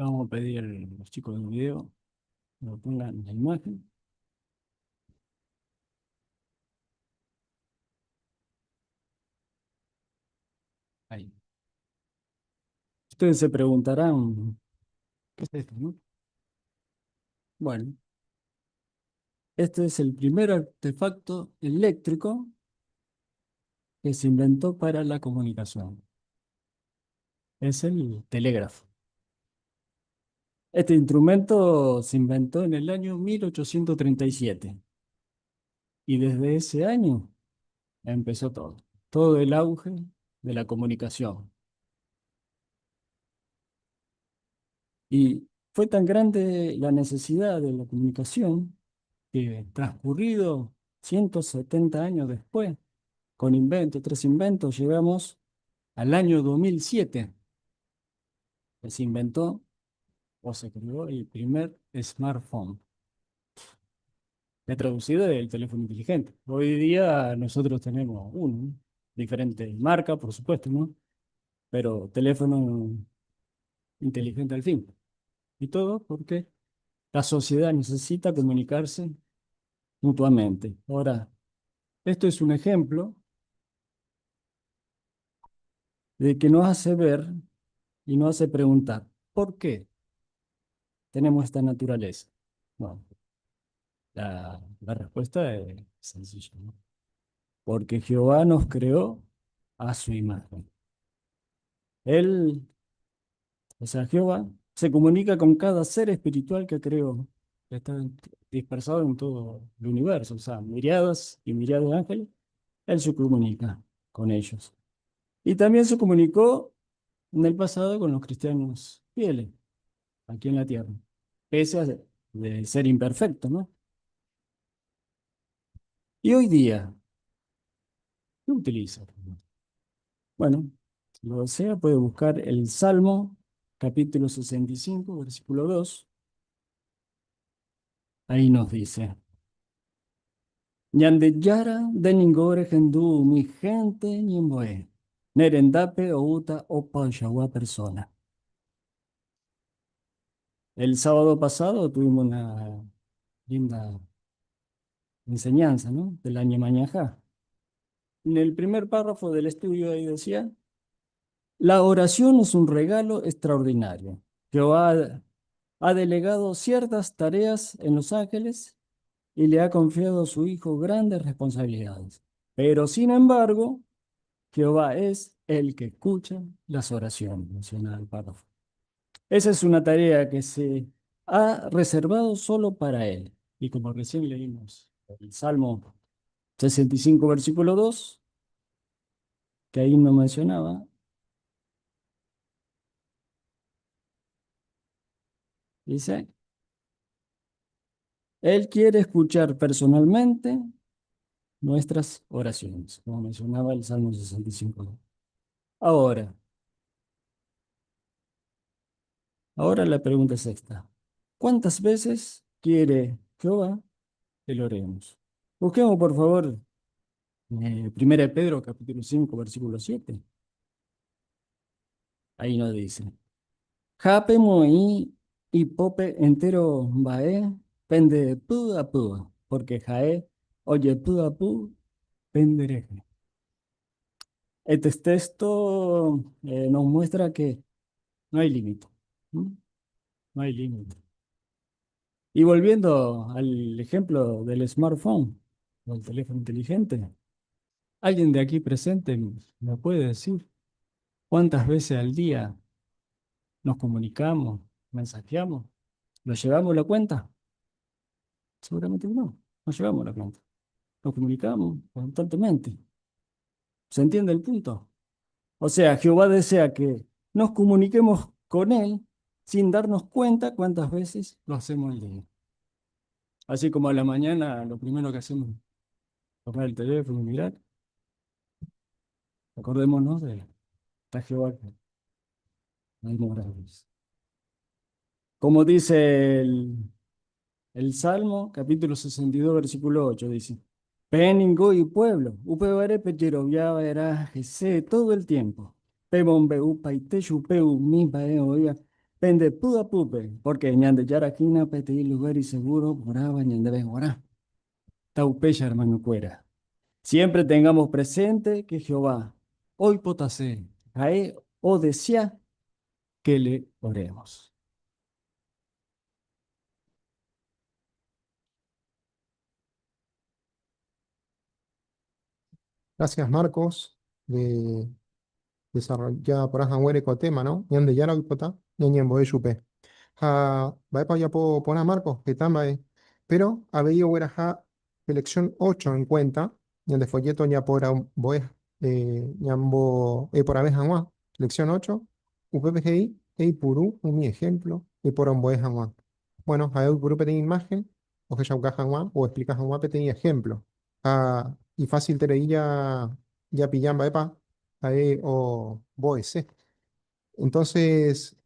Vamos a pedir a los chicos del video que nos pongan la imagen. Ahí. Ustedes se preguntarán, ¿qué es esto, no? Bueno, este es el primer artefacto eléctrico que se inventó para la comunicación. Es el telégrafo. Este instrumento se inventó en el año 1837 y desde ese año empezó todo, todo el auge de la comunicación. Y fue tan grande la necesidad de la comunicación que transcurrido 170 años después, con invento, tres inventos, llegamos al año 2007, que se inventó o se creó el primer smartphone. He traducido del teléfono inteligente. Hoy día nosotros tenemos uno, ¿no? Diferente marca, por supuesto, ¿no? Pero teléfono inteligente al fin. Y todo porque la sociedad necesita comunicarse mutuamente. Ahora, esto es un ejemplo de que nos hace ver y nos hace preguntar, ¿por qué? tenemos esta naturaleza? Bueno, la, la respuesta es sencilla, ¿no? Porque Jehová nos creó a su imagen. Él, o sea, Jehová, se comunica con cada ser espiritual que creó, que está dispersado en todo el universo, o sea, miriadas y miriadas de ángeles, Él se comunica con ellos. Y también se comunicó en el pasado con los cristianos fieles, aquí en la tierra, pese a de ser imperfecto, ¿no? Y hoy día, ¿qué utiliza? Bueno, si lo desea, puede buscar el Salmo, capítulo 65, versículo 2. Ahí nos dice, Ñandejára nde ningo rehendu umi hénte ñembo'e, ne rendápe oúta opaichagua persona. El sábado pasado tuvimos una linda enseñanza, ¿no? De la Ñemañajá. En el primer párrafo del estudio ahí decía, la oración es un regalo extraordinario. Jehová ha delegado ciertas tareas en los ángeles y le ha confiado a su Hijo grandes responsabilidades. Pero sin embargo, Jehová es el que escucha las oraciones, menciona el párrafo. Esa es una tarea que se ha reservado solo para él. Y como recién leímos el Salmo 65, versículo 2, que ahí no mencionaba, dice, Él quiere escuchar personalmente nuestras oraciones, como mencionaba el Salmo 65. Ahora, ahora la pregunta es esta. ¿Cuántas veces quiere Jehová que lo oremos? Busquemos, por favor, Primera de Pedro, capítulo 5, versículo 7. Ahí nos dice. Ha pemoĩ ipópe entéro mba'e pende py'apýva, porque ha'e ojepy'apy penderehe. Este texto nos muestra que no hay límite. No hay límite. Y volviendo al ejemplo del smartphone o el teléfono inteligente, ¿alguien de aquí presente me puede decir cuántas veces al día nos comunicamos, mensajeamos? ¿Lo llevamos la cuenta? Seguramente no, no llevamos la cuenta. Nos comunicamos constantemente. ¿Se entiende el punto? O sea, Jehová desea que nos comuniquemos con Él sin darnos cuenta cuántas veces lo hacemos al día. Así como a la mañana lo primero que hacemos es tomar el teléfono y mirar. Acordémonos de está Jehová que no hay moradas. Como dice el Salmo, capítulo 62, versículo 8, dice, Peẽ ningo ipuévlo, upévare pejerovia va'erã hese todo el tiempo. Pemombe'upaite chupe umi mba'e oĩva pende py'apýpe, porque Ñandejára hína peteĩ lugar isegúro porãva ñandéve g̃uarã. Taupéicha, hermanokuéra. Siempre tengamos presente que Jehová oipotase ha'e odesea que le oremos. Gracias, Marcos, de desarrollar por haguére ko tema, no? Ñandejára oipota ñañembo'e chupe. Ha mba'épa ojapo porã Marcos, heta mba'e. Pero avei ogueraha pe lección 8 en cuenta, ñande folleto ñaporambo'e ñambo'e porãve hag̃ua. Lección 8, upépe he'i eipuru umi ejemplo eporombo'e hag̃ua. Bueno, ha'e oipuru peteĩ imagen ohechauka hag̃ua o explica hag̃ua peteĩ ejemplo. Ha ifásilterei japilla mba'épa ha'e ombo'ese. Entonces,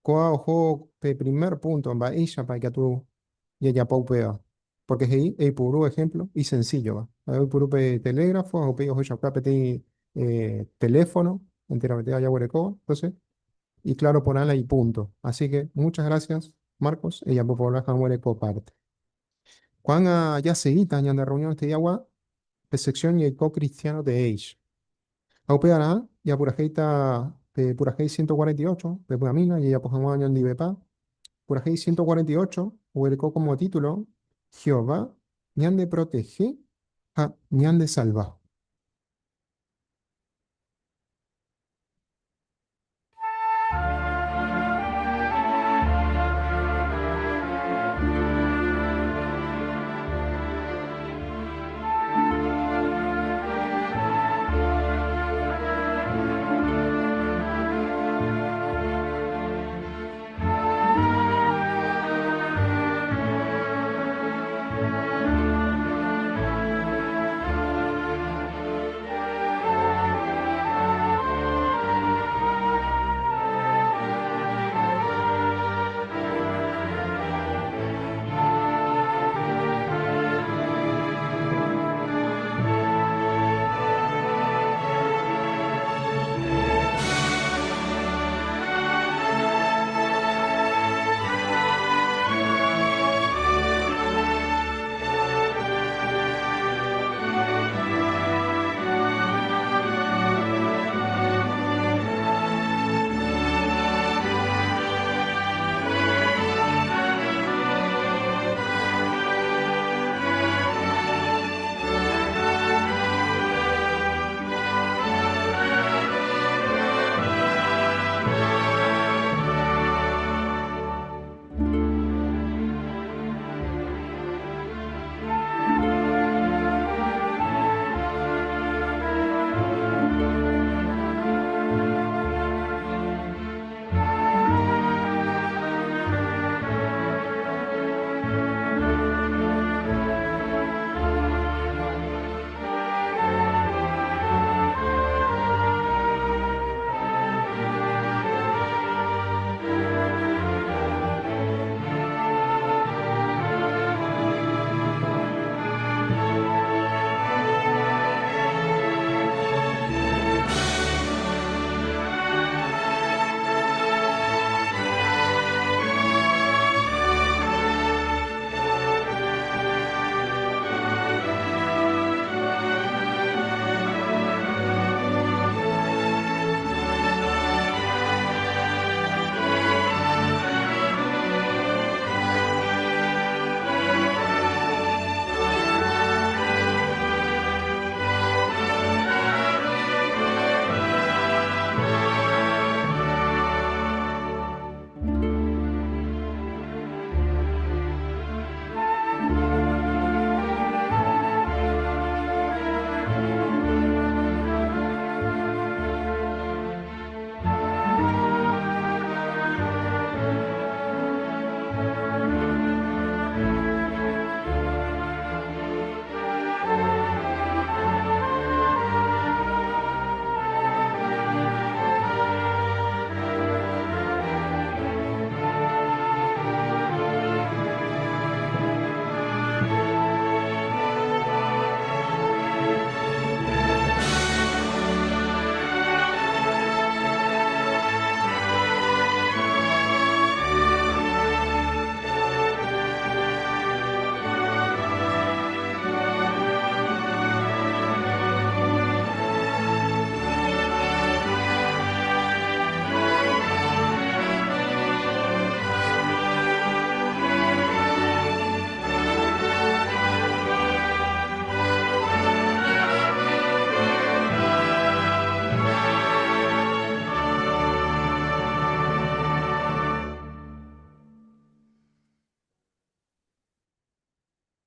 kóa oho pe primer punto mba'éichapa ikatu jajapo upéva. Porque he'i eipuru ejemplo isencíllova. Ha'e oipuru pe telégrafo ha upéi ohechauka peteĩ teléfono enterovetéva jaguerekóva. Entonces, iclaro porã la ipunto. Así que muchas gracias, Marcos, ejapo porã haguére ko parte. Ko'ág̃a jaseguíta ñande reunión este diagua pe sección Jaiko Cristiano de Age. Ha upevarã japurahéita pe purahéi 148, pe py'amína, jajapo hag̃ua oñondivepa. Purahéi 148 oguereko como título Jehová ñandeprotehe ha ñandesalva.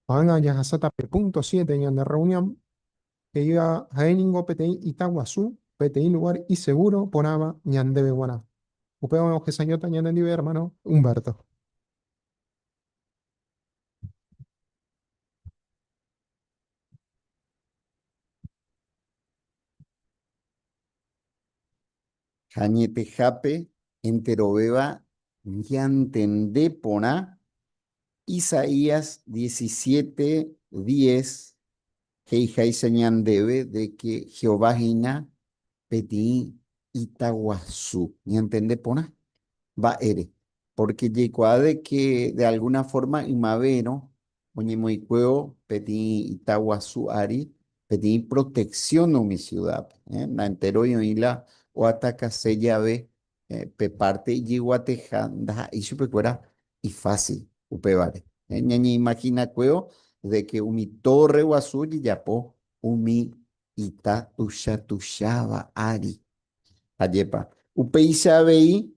Ko'ág̃a jahasáta pe punto siete ñande reunión, he'íva ha'e ningo peteĩ ita guasu, peteĩ lugar isegúro porãva ñandéve g̃uarã. Upéva ohesañóta ñanendive ermáno Humberto. Ha añetehápe enterovéva ñantende porã Isaías 17:10 he'iháicha ñandéve de ke Jehová hína peteĩ ita guasu. Ñantende porã? Mba'ére? Pórke jaikuaa de ke de algúna fórma ymavérõ oñemoĩkuévo peteĩ ita guasu ári peteĩ proteksión umi siudápe. Naentéro oĩ la oatakase jave pe párte ijyguateha ndaha'éi chupekuéra. Ifásil upévare. Ñañeimaginakuévo de que umi tórre guasu ojejapo umi ita tuicha tuicháva ári. Ajépa. Upéicha avei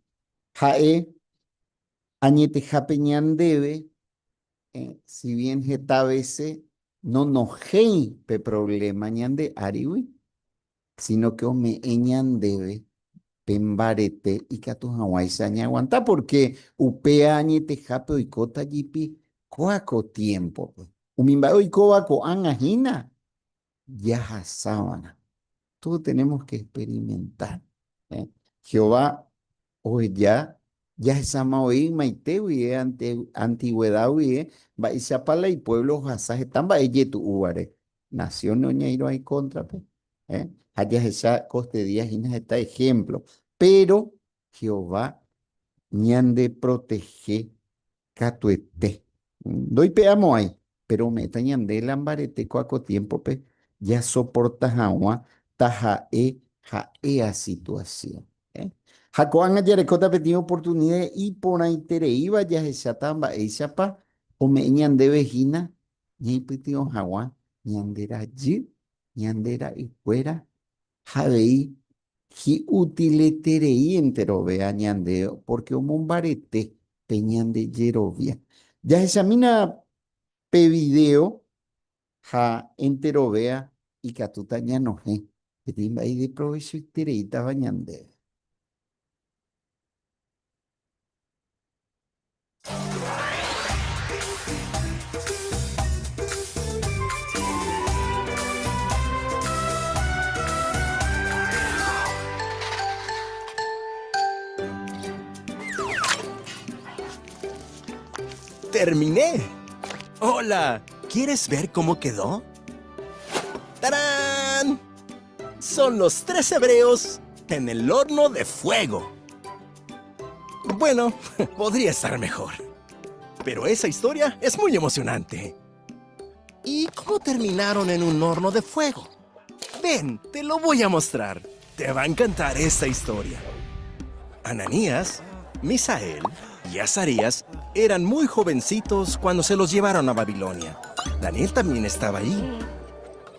ha'e añetehápe ñandéve, si bien heta vése nonohéi pe provléma ñande árigui, sino que ome'ẽ ñandéve pe mbarete ikatu hag̃uáicha ñaaguanta, pórke upéva añetehápe oikóta jepi kóa ko tiémpope. Umi mba'e oikóva ko'ág̃a hína jahasava'erã. Todo tenemos que experimentar. Jehová Oheja jahecháma voi ymaite guive antigũeda guive mba'éichapa la ipuévlo ohasa heta mba'e ijetu'úvare, nación oñeirõ ikóntrape. Ha jahecha koste día hína heta ehémplo. Péro Jehová ñandeprotehe Katuete. Ndoipe'amo'ãi, péro ome'ẽta ñande la mbarete kóa ko tiémpope jasoporta hag̃ua taha'e ha'éa situasión. Ha ko'ág̃a jarekóta peteĩ oportunida iporãitereíva jahecháta mba'éichapa ome'ẽ ñandéve hína ñaipytyvõ hag̃ua ñande rajy, ñande ra'ykuéra ha avei hi'utileterei enterovea ñande pórke omombarete pe ñande jerovia. Jahechamína pe vidéo ha enterovea ikatúta ñanohẽ peteĩ mba'e ideprovechoitereítava ñandéve. ¡Terminé! ¡Hola! ¿Quieres ver cómo quedó? ¡Tarán! Son los tres hebreos en el horno de fuego. Bueno, podría estar mejor. Pero esa historia es muy emocionante. ¿Y cómo terminaron en un horno de fuego? Ven, te lo voy a mostrar. Te va a encantar esta historia. Ananías, Misael y Azarías eran muy jovencitos cuando se los llevaron a Babilonia. Daniel también estaba ahí.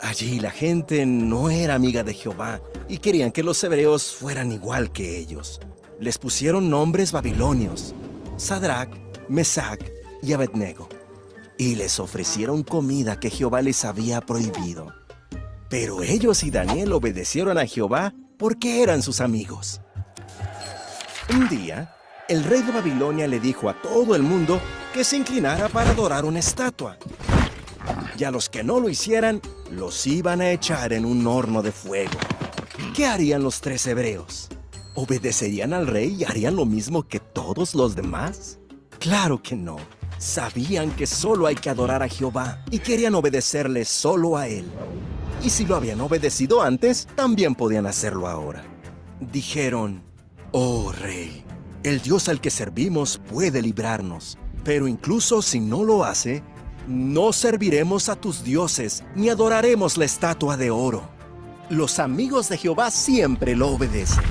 Allí la gente no era amiga de Jehová y querían que los hebreos fueran igual que ellos. Les pusieron nombres babilonios, Sadrac, Mesac y Abednego, y les ofrecieron comida que Jehová les había prohibido. Pero ellos y Daniel obedecieron a Jehová porque eran sus amigos. Un día, el rey de Babilonia le dijo a todo el mundo que se inclinara para adorar una estatua. Y a los que no lo hicieran, los iban a echar en un horno de fuego. ¿Qué harían los tres hebreos? ¿Obedecerían al rey y harían lo mismo que todos los demás? Claro que no. Sabían que solo hay que adorar a Jehová y querían obedecerle solo a él. Y si lo habían obedecido antes, también podían hacerlo ahora. Dijeron, Oh rey, el Dios al que servimos puede librarnos, pero incluso si no lo hace, no serviremos a tus dioses ni adoraremos la estatua de oro. Los amigos de Jehová siempre lo obedecen.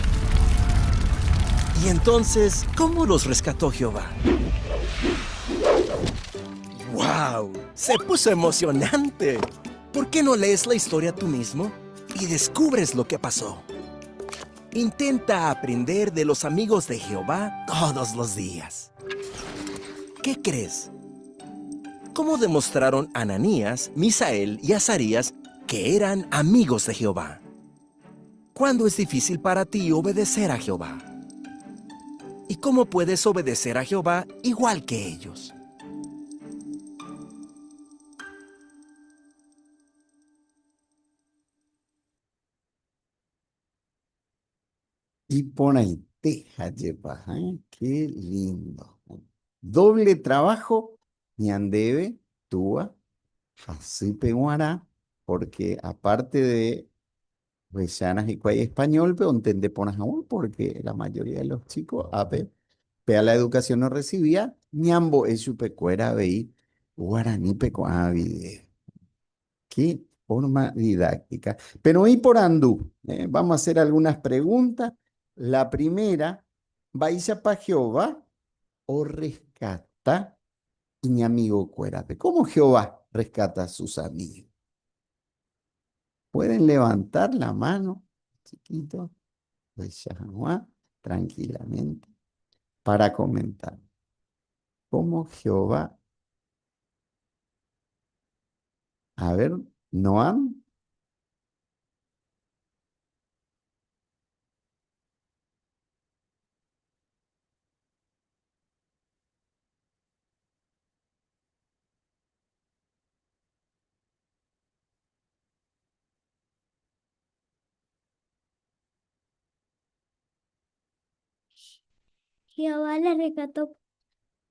Y entonces, ¿cómo los rescató Jehová? ¡Wow! Se puso emocionante. ¿Por qué no lees la historia tú mismo y descubres lo que pasó? Intenta aprender de los amigos de Jehová todos los días. ¿Qué crees? ¿Cómo demostraron Ananías, Misael y Azarías que eran amigos de Jehová? ¿Cuándo es difícil para ti obedecer a Jehová? ¿Y cómo puedes obedecer a Jehová igual que ellos? Iporãite jajepa, ¿eh? Qué lindo. Doble trabajo ñandéve túa hasýpe g̃uarã, porque aparte de ohecharã hikuái español-pe ontende porã hag̃ua, porque la mayoría de los chicos ápe péa la educación orrecibía, ñambo'e chupekuéra avei guaranípe ko'ã video. Qué forma didáctica. Pero oĩ porandu. ¿Eh? Vamos a hacer algunas preguntas. La primera, mba'éichapa Jehová orrescata iñamigokuérape? Cómo Jehová rescata a sus amigos? Pueden levantar la mano, chiquito, ohecha hag̃ua tranquilamente para comentar. Cómo Jehová A ver, Noam. Jehová le rescató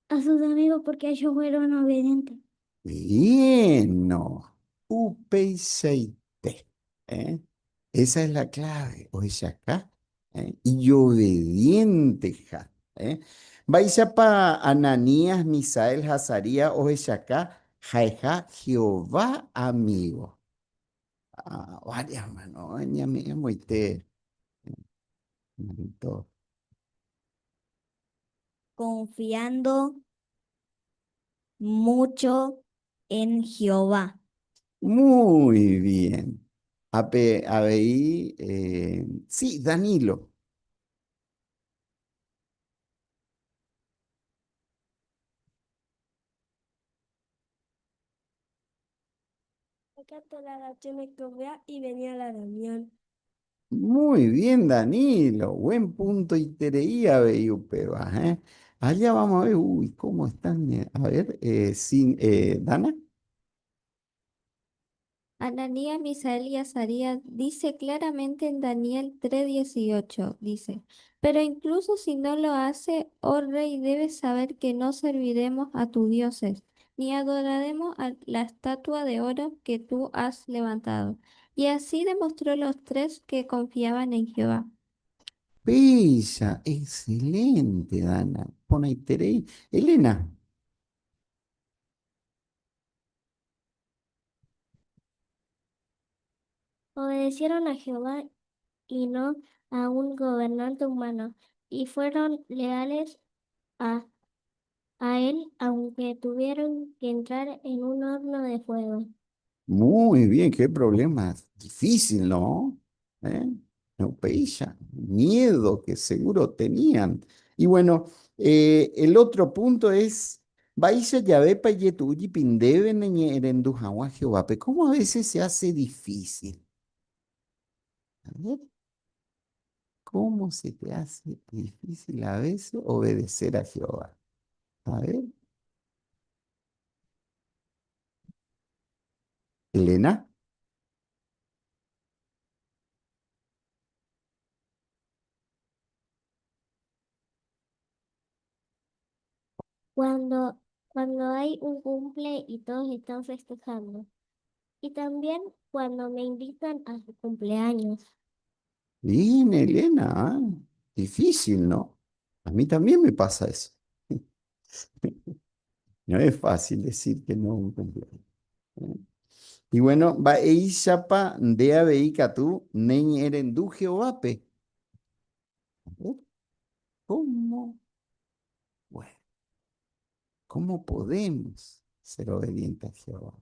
a sus amigos porque ellos fueron obedientes. Bien, no. Upeichaite. ¿eh? Esa es la clave. Ohechaka ¿eh? Ijobedienteha. ¿eh? Mba'éichapa Ananías, Misael ha Azarías ohechaka ha'eha Jehová amígo? Ah, varias mano, ñame'ẽmoite. Hermanito. Confiando mucho en Jehová. Muy bien. Ape avei, eh, sí, Danilo. Y venía la reunión. Muy bien, Danilo. Buen punto iterei avei upéva, eh. Allá vamos a ver, uy, cómo están. A ver, sin, Dana. Ananías, Misael y Azarías dice claramente en Daniel 3:18, dice, pero incluso si no lo hace, oh rey, debes saber que no serviremos a tus dioses, ni adoraremos a la estatua de oro que tú has levantado. Y así demostró los tres que confiaban en Jehová. Bella, excelente, Dana. Porãiterei. Elena. Obedecieron a Jehová y no a un gobernante humano, y fueron leales a, a él, aunque tuvieron que entrar en un horno de fuego. Muy bien, qué problema difícil, ¿no? ¿Eh? No, péicha, miedo que seguro tenían. Y bueno, el otro punto es, Mba'éicha javépa ijetu'u jepi ndéve neñe'ẽrendu hag̃ua Jehovápe? ¿Cómo a veces se hace difícil? A ver, ¿cómo se te hace difícil a veces obedecer a Jehová? A ver. Elena. Cuando, cuando hay un cumple y todos están festejando. Y también cuando me invitan a su cumpleaños. Bien, Elena, ¿ah? Difícil, ¿no? A mí también me pasa eso. No es fácil decir que no a un cumpleaños. ¿Eh? Y bueno, mba'éichapa nde avei katu neñe'ẽrendu Jehovápe. A ver, ¿cómo? Bueno, ¿cómo podemos ser obedientes a Jehová?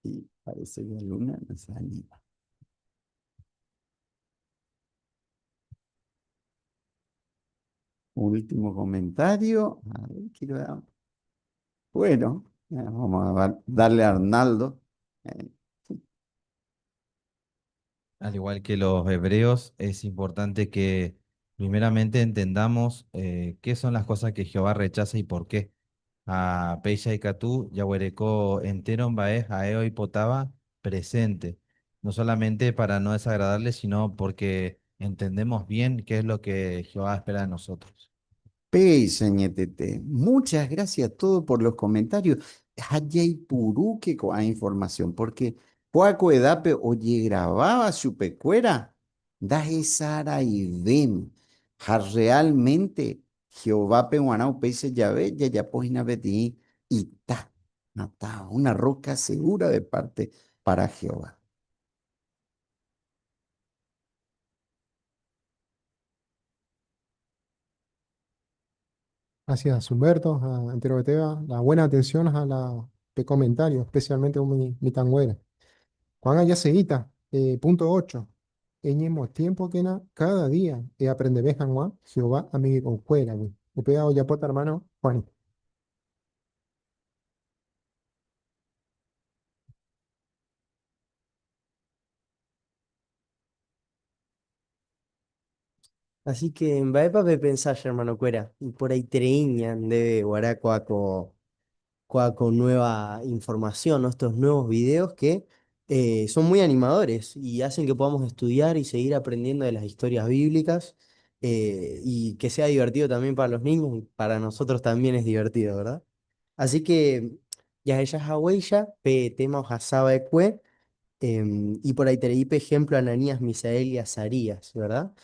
Y parece que alguna no se anima. Último comentario. A ver, quiero dar- Bueno, vamos a darle a Arnaldo. Al igual que los hebreos, es importante que primeramente entendamos qué son las cosas que Jehová rechaza y por qué. A Péicha ikatu jaguereko entero mba'e ha'e oipotáva presente, no solamente para no desagradarle, sino porque entendemos bien qué es lo que Jehová espera de nosotros. Péicha añetete. Muchas gracias a todos por los comentarios. Ha jaipurúke ko'ã información, porque kóa ko edápe ojegraváva chupekuéra ndahesaraivéma. Ha realmente Jehovápe g̃uarã upéicha jave jajapo hína peteĩ ita hatãva, una roca segura de parte para Jehová. Gracias, Humberto, a enterovetéva, la buena atención a la de comentario, especialmente umi mitãnguéra. Ko'ág̃a jaseguíta, punto 8. Eñemotiémpokena cada día eaprendeve hag̃ua Jehová amigokuéragui. Upéva ojapóta ermáno Juani. Así que mba'épa pepensa che hermanokuéra, iporãiterei ñandéve guarã kóa ko kóa ko nueva información, ¿no? Estos nuevos videos que son muy animadores y hacen que podamos estudiar y seguir aprendiendo de las historias bíblicas y que sea divertido también para los niños y para nosotros también es divertido, ¿verdad? Así que jahecha haguéicha pe tema ohasa va'ekue y por ahí te ejemplo Ananías, Misael y Azarías, ¿verdad?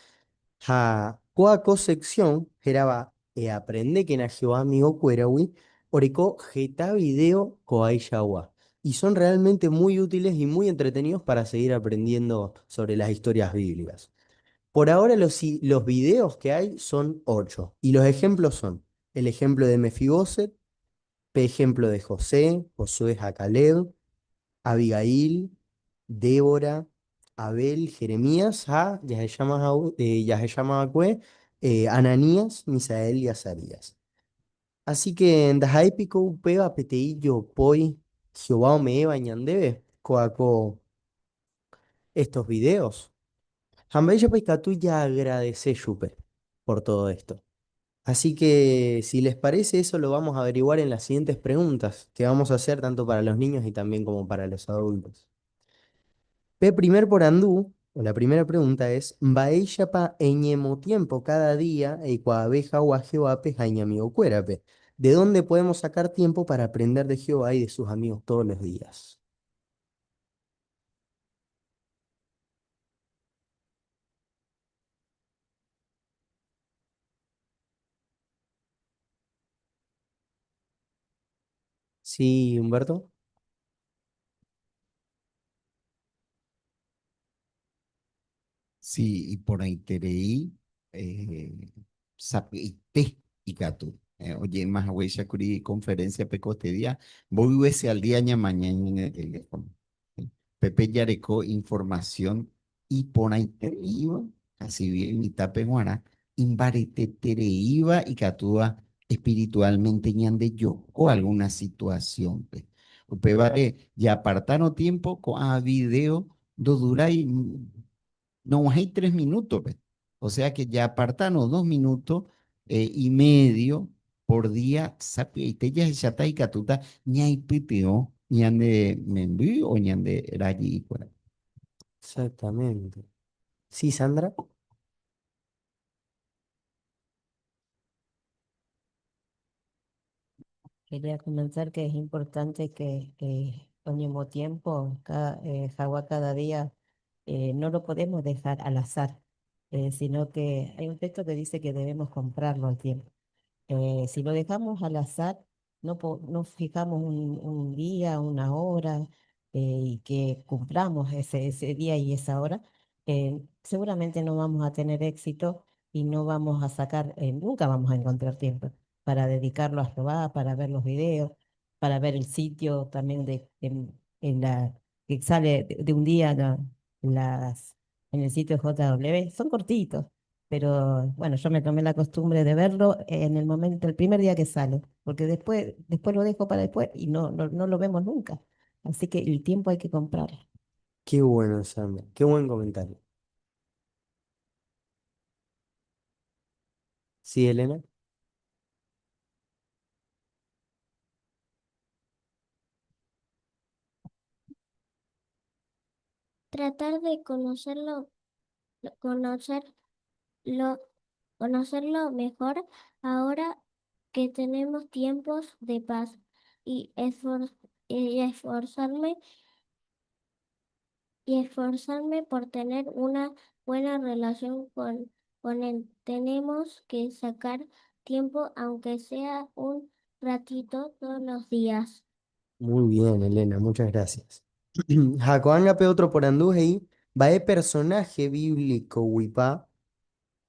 Ha kóa ko sección hérava Eaprendékena Jehová amigokuéragui oreko heta video ko'ãichagua y son realmente muy útiles y muy entretenidos para seguir aprendiendo sobre las historias bíblicas. Por ahora los videos que hay son 8 y los ejemplos son el ejemplo de Mefiboset, pe ejemplo de José, Josué ha Caleb, Abigail, Débora, Abel, Jeremías, ha, jahecháma va'ekue, Ananías, Misael y Azarías. Así que ndaha'éi piko upéva peteĩ jopói Jehová ome'ẽva ñandéve kóa ko estos videos. Ha mba'éichapa ikatu jaagradese chupe por todo esto. Así que si les parece, eso lo vamos a averiguar en las siguientes preguntas que vamos a hacer tanto para los niños y también como para los adultos. Pe primer porandu, o la primera pregunta es, Mba'éichapa eñemotiempo cada día eikuaave hag̃ua Jehovápe ha iñamigokuérape? ¿De dónde podemos sacar tiempo para aprender de Jehová y de sus amigos todos los días? Sí, Humberto. Sí, iporãiterei sapy'aite ikatu. Oje'éma haguéicha kuri conferencia-pe kostedia, mboy vece al día ñamaña ñane teléfono. Pépe jareko información iporãitereíva, casi bien mitãpe g̃uarã, imbaretetereíva ikatúva espiritualmente ñandejoko alguna situación-pe. Upévare jaapartárõ tiempo ko'ã video ndodurái nog̃uahẽi tres minuto-pe. O sea que jaapartárõ dos minuto y medio por día sapy'aite jahecháta ikatúta ñaipytyvõ ñande memby o ñande rajy'ikuéra. Exactamente. Sí, Sandra. Quería comentar que es importante que oñemotiempo cada, hag̃ua cada día, no lo podemos dejar al azar, sino que hay un texto que dice que debemos comprarlo al tiempo. Si lo dejamos al azar, no, no fijamos un día, una hora, y que cumplamos ese día y esa hora, seguramente no vamos a tener éxito y no vamos a sacar, nunca vamos a encontrar tiempo para dedicarlo a Jehová, para ver los videos, para ver el sitio también de, en la, que sale de un día las, en el sitio JW. Son cortitos, pero bueno, yo me tomé la costumbre de verlo en el momento, el primer día que sale, porque después lo dejo para después y no, no, no lo vemos nunca. Así que el tiempo hay que comprarlo. Qué bueno, Sandra. Qué buen comentario. Sí, Elena. Tratar de conocerlo mejor ahora que tenemos tiempos de paz y esforzarme por tener una buena relación con él. Tenemos que sacar tiempo, aunque sea un ratito, todos los días. Muy bien, Elena, muchas gracias. Ha ko'ág̃a pe otro porandu he'i, mba'e personaje bíblico guipa,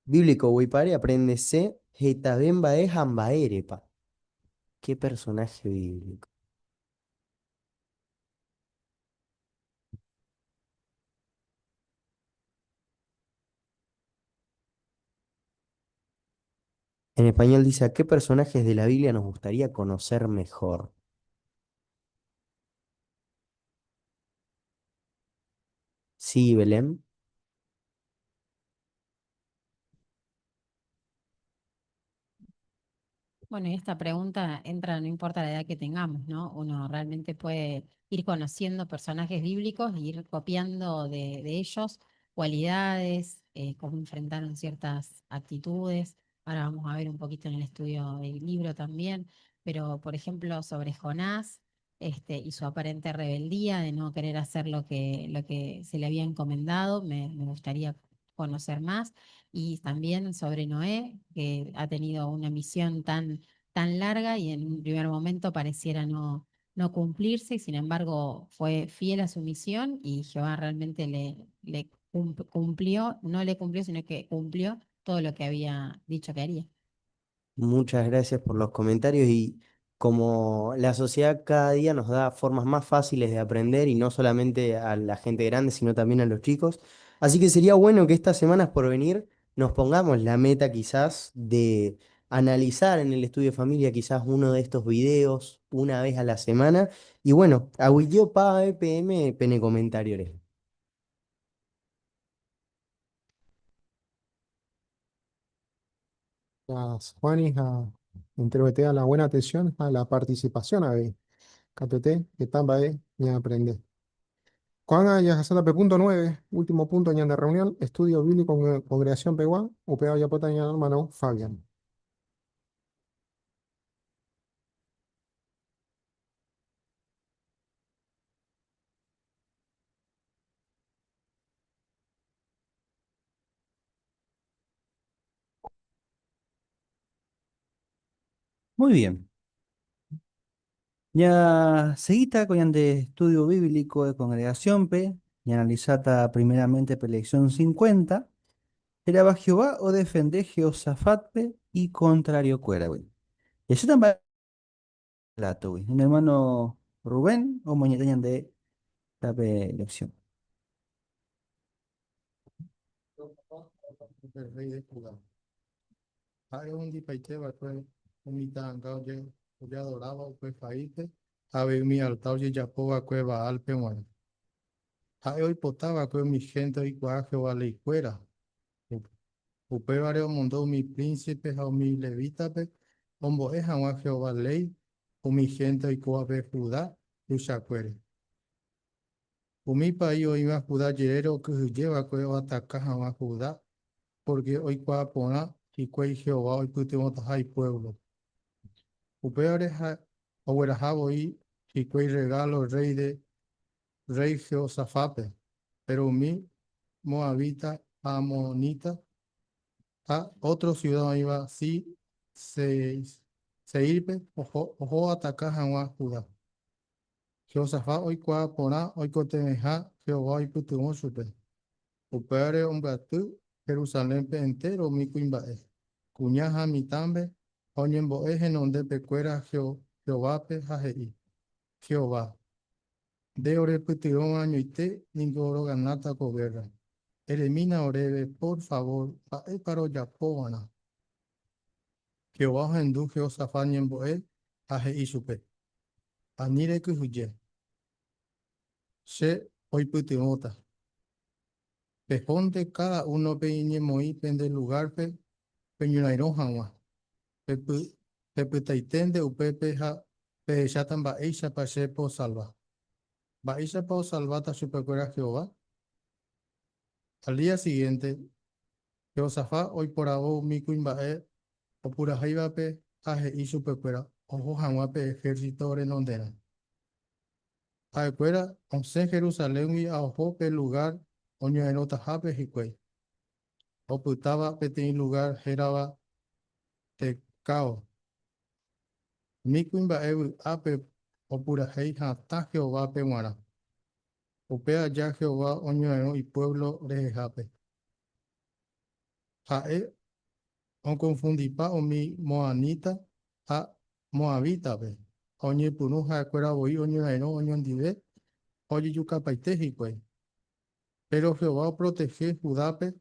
bíblico guipa reaprendese hetave mba'e ha mba'érepa? Qué personaje bíblico? En español dice, ¿a qué personajes de la Biblia nos gustaría conocer mejor? Sí, Belén. Bueno, y esta pregunta entra, no importa la edad que tengamos, ¿no? Uno realmente puede ir conociendo personajes bíblicos e ir copiando de ellos cualidades, cómo enfrentaron ciertas actitudes. Ahora vamos a ver un poquito en el estudio del libro también, pero por ejemplo sobre Jonás y su aparente rebeldía de no querer hacer lo que se le había encomendado, me gustaría conocer más. Y también sobre Noé, que ha tenido una misión tan larga y en un primer momento pareciera no cumplirse, y sin embargo fue fiel a su misión y Jehová realmente le cumplió, no le cumplió, sino que cumplió todo lo que había dicho que haría. Muchas gracias por los comentarios y como la sociedad cada día nos da formas más fáciles de aprender y no solamente a la gente grande, sino también a los chicos. Así que sería bueno que estas semanas por venir nos pongamos la meta quizás de analizar en el estudio de familia quizás uno de estos videos una vez a la semana. Y bueno, aguilló pa EPM pene comentario. Las Juanis a a la buena atención a la participación a ver. KTT, que tamba e, ni aprende. Juan ya P punto 9, último punto ñan de reunión, estudio bíblico con congregación Peguá, upea yapota ñan hermano Fabián. Muy bien. Ya seguita con de estudio bíblico de congregación P, y analizata primeramente pe lección 50, era Jehová o defende Jehosafat P y contrario cuera, güey. Eso también relato, güey. Un hermano Rubén o moñetañan de la lección. El rey de Judá. Ha'e ohundipaite va'ekue umi ta'anga ojeadoráva upe paíspe ha avei umi altar ojejapo va'ekue Baálpe g̃uarã. Ha'e oipota va'ekue umi hénte oikuaa Jehová leikuéra. Upévare omondo umi prínsipe ha umi levítape ombo'e hag̃ua Jehová léi umi hénte oikóvape Judá tuichakuére. Umi país oĩva Judá jerére okyhyje va'ekue oataka hag̃ua Judá, pórke oikuaa porã hikuái Jehová oipytyvõtaha ipuévlo. Upévare ogueraha voi hikuái rregálo rréi de rréi Jehosafátpe, péro umi moabita ha ammonita ha ótro siuda oĩva Seírpe oho oataka hag̃ua Judá. Jehosafat oikuaa porã oikotevẽha Jehová oipytyvõ chupe. Upévare ombyaty Jerusalénpe entéro umi kuimba'e, kuña ha mitãme ha oñembo'e henondepekuéra Jehovápe ha he'i, Jehová, nde orepytyvõva añoite ningo roganáta ko gérra. Eremína oréve pór favór mba'épa rojapo va'erã. Jehová ohendu Jehosafat ñembo'e ha he'i chupe, Ani rekyhyje, che poipytyvõta. Pehónte káda uno peñemoĩ pende lugárpe peñorairõ hag̃ua. Pepytaiténte upépe ha pehecháta mba'éichapa che posalva. Mba'éichapa osalváta chupekuéra Jehová? Al día siguiente, Jehosafat oiporavo umi kuimba'e opurahéivape ha he'i chupekuéra oho hag̃ua pe ehérsito renonderã. Ha'ekuéra osẽ Jerusaléngui ha oho pe lugár oñorairõtahápe hikuái, opytáva peteĩ lugár hérava Tecao. Umi kuimba'e vy'ápe opurahéi hatã Jehovápe g̃uarã. Upe aja Jehová oñorairõ ipuévlo rehehápe. Ha'e Okonfundipa umi moaníta ha moabítape, ha oñepyrũ ha'ekuéra voi oñorairõ oñondive ha ojejukapaite hikuái. Péro Jehová oprotehe Judápe,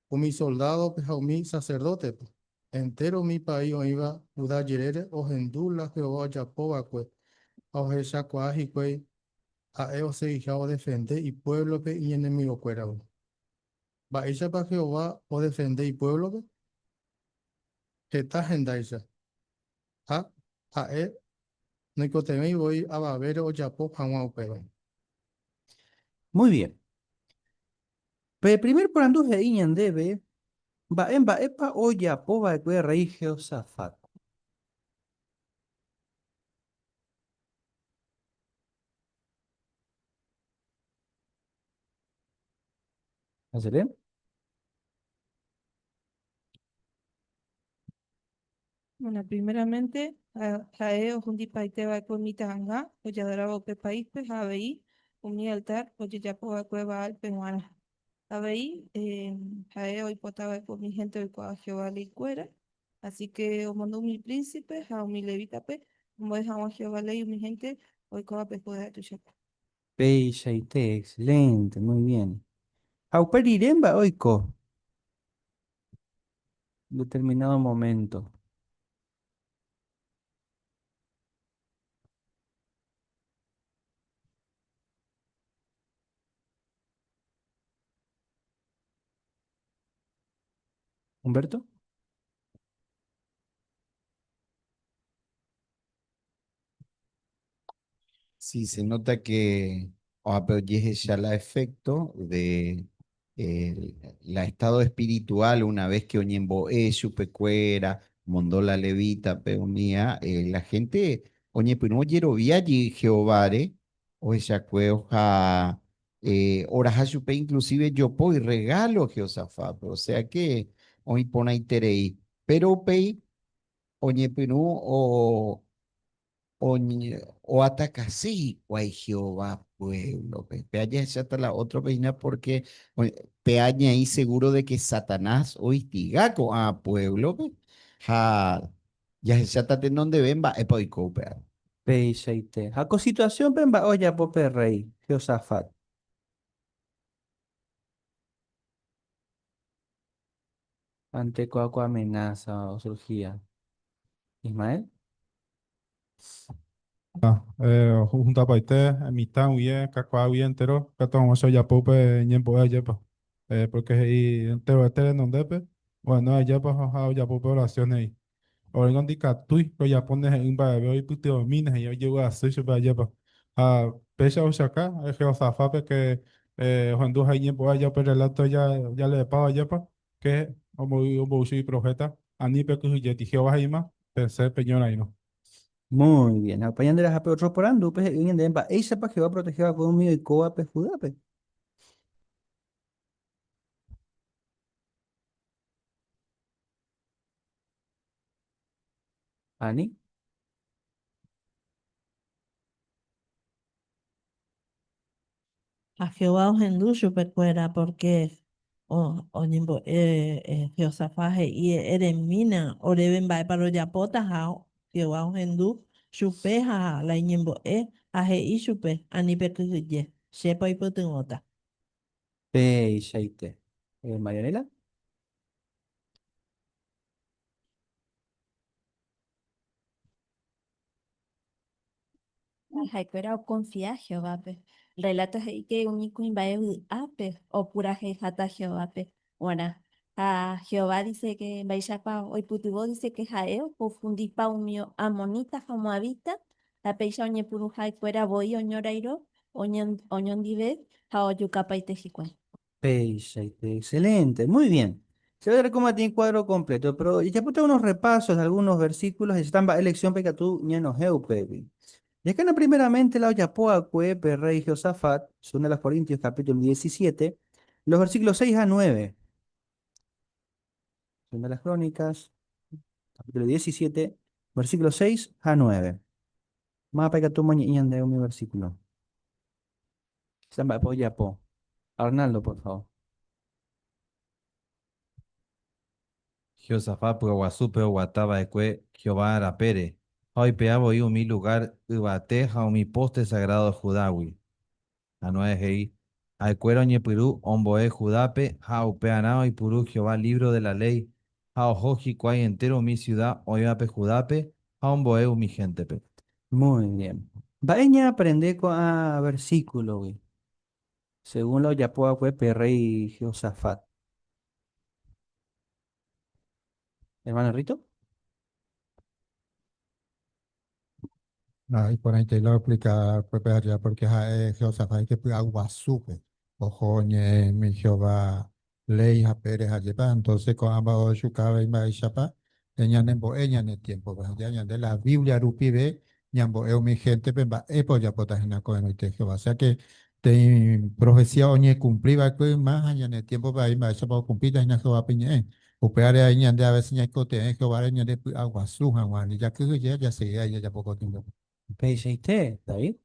umi soldádope ha umi saserdótepe. Entéro umi país oĩva Judá jerére ohendu la Jehová ojapo va'ekue ha ohechakuaa hikuái ha'e osegiha odefende ipuévlope iñenemigokuéragui. Mba'éichapa Jehová odefende ipuévlope? Heta hendáicha. Ha ha'e noikotevẽi voi avavére ojapo hag̃ua upéva. Muy bien. Pe primer porandu he'i ñandéve mba'e mba'épa ojapo va'ekue rréi Jehosafat. Hacele. Bueno, primeramente, ha'e ohundipaite va'ekue umi ta'anga ojadoráva upe paíspe ha avei umi altár ojejapo va'ekue Baálpe g̃uarã. Avei ha'e oipota va'ekue umi hénte oikuaa Jehová leikuéra, así ke omondo umi prínsipe ha umi levítape ombo'e hag̃ua Jehová léi umi hénte oikóvape Judea tuichakue. Peichaite, excelente, muy bien. Ha upe rire mba'e oiko? Determinado momento. Humberto. Sí, se nota que ojehecha la efecto de el, la estado espiritual una vez que oñembo'e chupekuéra, mondo la levita pe umía, la gente oñepyrũ ojerovia Jehováre, ohechakue oha oraha chupe inclusive jopói regalo Jehosafátpe, o sea que oĩ porãiterei, pero upéi oñepyrũ o oatakase hikuái Jehová puévlope. Péa jahecháta la ótrope hína pórke péa ñaĩ segúro de ke Satanás oistiga ko'ã puévlope ha jahecháta tenondeve mba'épa oiko upéva. Peichaite. Ha ko situasiónpe mba'e ojapo pe rréi Jehosafat? Ante ko'ã ko amenaza osurgía. Ismael? Ohuntapaite mitã guie, kakuaa guie entero, katu hag̃uáicha ojapo upe ñembo'e ajépa. Porque he'i enterovete renondépe, ohenói ajépa ha ojapo upe oración he'i. Oréngo ndikatúi rojapo ndehe'ỹ mba'eve oipytyvõmíne he'i ojevy'asy chupe ajépa. Ha péicha ohechauka Jehosafátpe ke ohendu ha iñembo'e aja upe relato jaleepáva ajépa, ke ombou chugui proféta, ani pekyhyjéti. Jehová he'íma, Pesẽ peñorairõ. Muy bien. Ha upéi ñande rahápe ótro porandúpe he'i ñandéve mba'éichapa Jehová oprotehe va'ekue umi oikóvape Judápe. Ani. Ha Jehová ohendu chupekuéra pórke oñembo'e Jehosafat he'i, Eremína oréve mba'épa rojapóta ha Jehová ohendu chupe ha la iñembo'e ha he'i chupe, Ani pekyhyje, chépa oipytyvõta. Peichaite. Marianela? Ha'ekuéra okonfia Jehovápe. Rreláto he'i ke umi kuimba'e vy'ápe opurahéiháta Jehovápe g̃uarã. Ha Jehová dice ke mba'éichapa oipytyvõ dice ke ha'e okonfundipa umi ammonita ha moabita ha péicha oñepyrũ ha'ekuéra voi oñorairõ oñondive ha ojukapaite hikuái. Peichaite, excelente, muy bien. Se va a ver cómo tiene cuadro completo, pero ya puse unos repasos de algunos versículos, están va elección pekatu ñanohẽ upévi. Jahechána primeramente la ojapo va'ekue pe rey Josafat, segunda de los Corintios capítulo 17, los versículos 6 a 9. Segunda de las Crónicas, capítulo 17, versículos 6 a 9. Mávapa ikatu omoñe'ẽ ñandéve umi versículo? Che mba'épa ojapo. Arnaldo, por favor. Jehosafat py'aguasúpe oguata va'ekue Jehová rapére, ha oipe'a voi umi lugár yvate ha umi póste sagrádo Judágui. Ha Noé he'i, Ha'ekuéra oñepyrũ ombo'e Judápe ha upearã oipuru Jehová lívro de la léi, ha oho hikuái entéro umi siuda oĩvape Judápe ha ombo'e umi héntepe. Muy bien. Mba'e ñaaprende ko'ã versíkulogui, según la ojapo va'ekue pe rréi Jehosafat? Hermano Rito. Ah, iporãite la oexplika va'ekue allá porque ha'e Jehosafat ijepy'aguasúpe oho oñe'ẽmi Jehová léi hapére hajépa, entonces ko'ã mba'e ohechuka avei mba'éichapa ñanembo'e ñane tiémpope. Ha ñande la Biblia rupive ñambo'e umi héntepe mba'épa ojapóta hína ko'ẽrõite Jehová. Osea ke peteĩ profesía oñekumpli va'ekue yma ha ñane tiémpope avei mba'éichapa okumplíta hína Jehovápe iñe'ẽ. Upévare avei ñande a veces ñaikotevẽ Jehováre ñande py'aguasu hag̃ua, ani jakyhyje ha jasegi avei jajapo ko tiémpope. Upeichaite, David.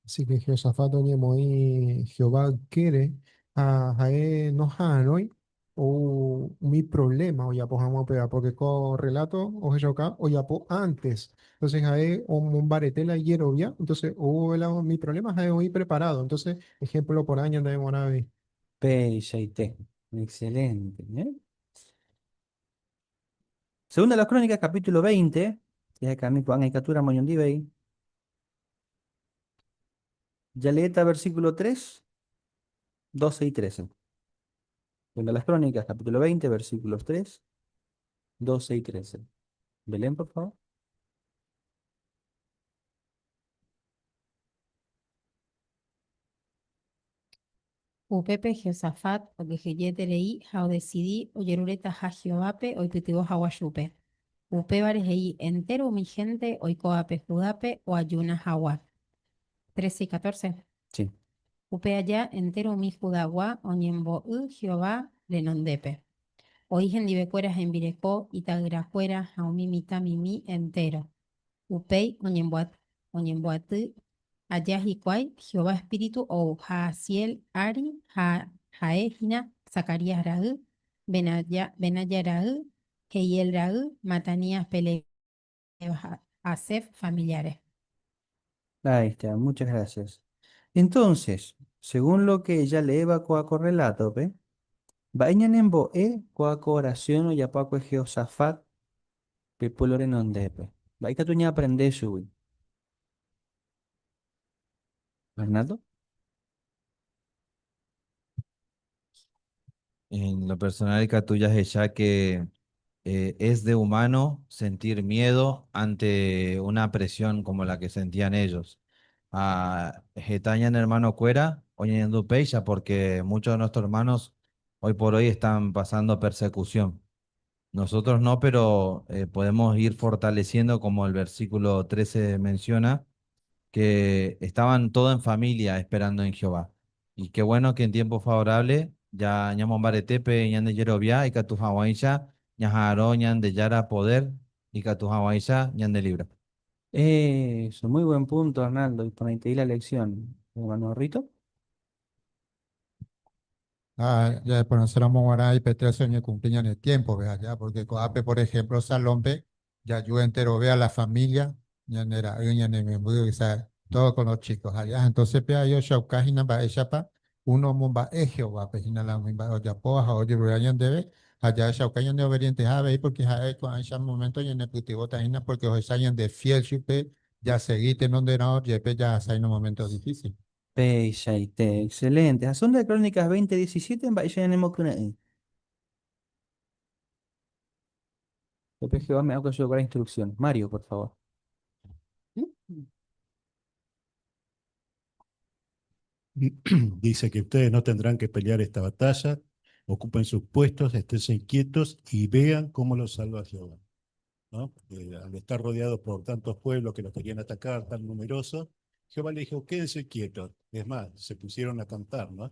Así que Jehosafat oñemoĩ Jehová ykére ha ha'e noha'arõi ou umi provléma ojapo hag̃ua upéva, pórke ko rreláto ohechauka ojapo ántes. Entonces ha'e omombarete la ijerovia, entonces ou vove la umi provléma ha'e oĩ preparádo. Entonces, ehémplo porã ñandéve g̃uarã avei. Peichaite. Excelente. ¿Eh? Segunda de las Crónicas, capítulo 20. Jahekami ko'ág̃a ikatúramo oñondivei. Jaleéta versículo 3, 12 y 13. Segunda de las Crónicas, capítulo 20, versículos 3, 12 y 13. Belén, por favor. Upépe Jehosafat okyhyjeterei ha odesidi ojeruretaha Jehovápe oipytyvõ hag̃ua chupe. Upévare he'i entéro umi hénte oikóvape Judápe oajuna hag̃ua. Trece y catorce. Sí. Upe aja entéro umi Judagua oñembo'y Jehová renondépe. Oĩ hendivekuéra hembireko, ita'yrakuéra ha umi mitã mimi entéro. Upéi oñemboaty aja hikuái, Jehová espíritu ou Jahaziel ári ha ha'e hína Zacarías ra'y, Benaya ra'y, Jehiel ra'y, Matanías pe Leví Asef familiare. Ahí está, muchas gracias. Entonces, según lo que ya leéva ko'a ko relátope, mba'e ñanembo'e ko'a ko oración ojapo Jehosafat pe pueblo renondépe. Mba'e ikatu ñaaprende chugui? Bernardo? En lo personal, ikatu jahecha que es de humano sentir miedo ante una presión como la que sentían ellos. Ha heta ñane hermano-kuéra oñeñandu péicha porque muchos de nuestros hermanos hoy por hoy están pasando persecución. Nosotros no, pero podemos ir fortaleciendo, como el versículo 13 menciona, que estaban todos en familia esperando en Jehová. Y qué bueno que en tiempo favorable ya ñamombaretépe ñande jerovia ikatu haguãicha ñaha'arõ Ñandejára poder ikatu haguãicha ñande libra. Eso, muy buen punto, Arnaldo, y por ahí te di la lección, hermano Rito. Ha jaeporanse-ramo g̃uarã ipetrese oñekumpli ñane tiémpope aja, pórke ko'ápe, por ehémplo, salónpe jaju enterove a la família, ñane ra'y, ñane memby, osea, tódo kon los chíkos allá. Entónse pe ahí ohechauka hína mba'éichapa uno omomba'e Jehovápe hína la umi mba'e ojapóva ha ojeruréva ñandéve, ha jahechauka ñaneobedienteha avei pórke ha'e ko'ãicha moménto ñanepytyvõta hína pórke ohecha ñande fiél chupe jasegi tenonderã jepe jahasa hína moménto difísil. Peichaite, excelente. Ha Segunda de Crónicas 20:17 mba'éicha ñanemokyre'ỹ? Upépe Jehová me ha para instrucción. Mario, por favor. Dice que ustedes no tendrán que pelear esta batalla, ocupen sus puestos, esténse quietos y vean cómo los salva Jehová. ¿No? Al estar rodeados por tantos pueblos que los querían atacar, tan numerosos, Jehová le dijo, quédense quietos. Es más, se pusieron a cantar, ¿no?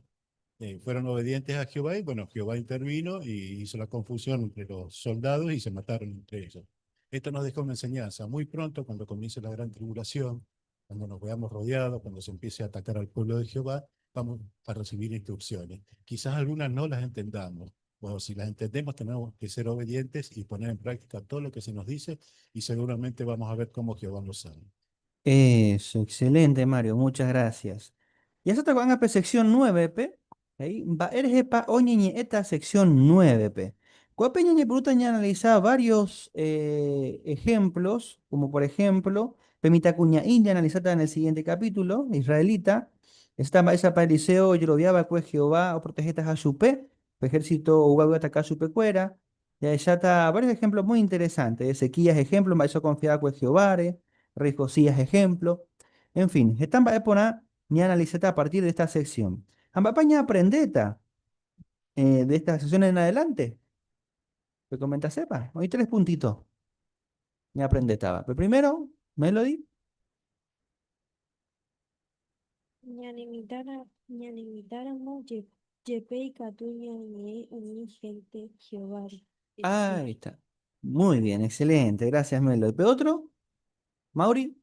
Fueron obedientes a Jehová y bueno, Jehová intervino y hizo la confusión entre los soldados y se mataron entre ellos. Esto nos deja una enseñanza. Muy pronto, cuando comience la gran tribulación, cuando nos veamos rodeados, cuando se empiece a atacar al pueblo de Jehová, vamos a recibir instrucciones. Quizás algunas no las entendamos. O si las entendemos, tenemos que ser obedientes y poner en práctica todo lo que se nos dice y seguramente vamos a ver cómo Jehová nos sana. Eso, excelente, Mario, muchas gracias. Y eso te van a sección 9, p. Ahí va pa esta sección 9, p. Cuape ñeñe bruta ña analiza varios ejemplos, como por ejemplo, Pemitacuña India, analizada en el siguiente capítulo, israelita. Esta esa pa Eliseo, Yeroviaba, cue Jehová, o protegetas a su pe, ejército uba atacar su pecuera. Ya está varios ejemplos muy interesantes. Ezequías, ejemplo, eso confiaba cue Jehová, Rey Josías, ejemplo. En fin, están va ni analizata a partir de esta sección. Ambapaña aprendeta de esta sección en adelante. ¿Qué comenta sepa? Hoy tres puntitos. Ni aprendetaba. Pero primero, Melody. Ahí está. Muy bien, excelente. Gracias, Melody. ¿Pero otro? Mauri.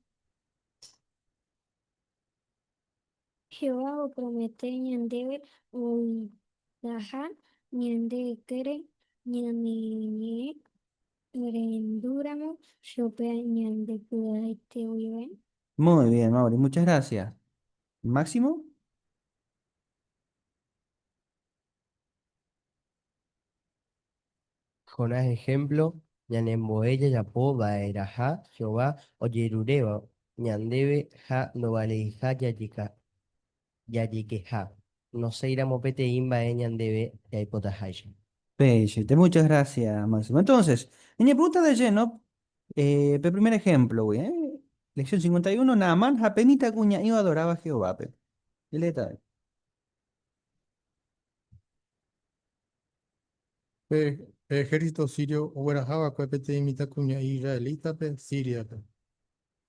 Jehová opromete ñandéve oĩtaha ñande ykére ñaneñe'ẽrendúramo chupe ñande py'aite guive. Muy bien, Mauri. Muchas gracias. Máximo. Jonás ejemplo, ñanembo'e jajapo va'erãha Jehová ojeruréva ñandéve ha ndovaleiha jajekeha, nosẽiramo peteĩ mba'e ñandéve jaipotaháicha. Perfecto, muchas gracias, Máximo. Entonces, en mi pregunta de lleno, el primer ejemplo, güey, ¿eh? Lección 51, Naamán, Japemita, Cuña, iba adoraba a Jehová. Pe. Dile. Pe ejército sirio ogueraha va'ekue peteĩ mitãkuña'i israelítape Síriape.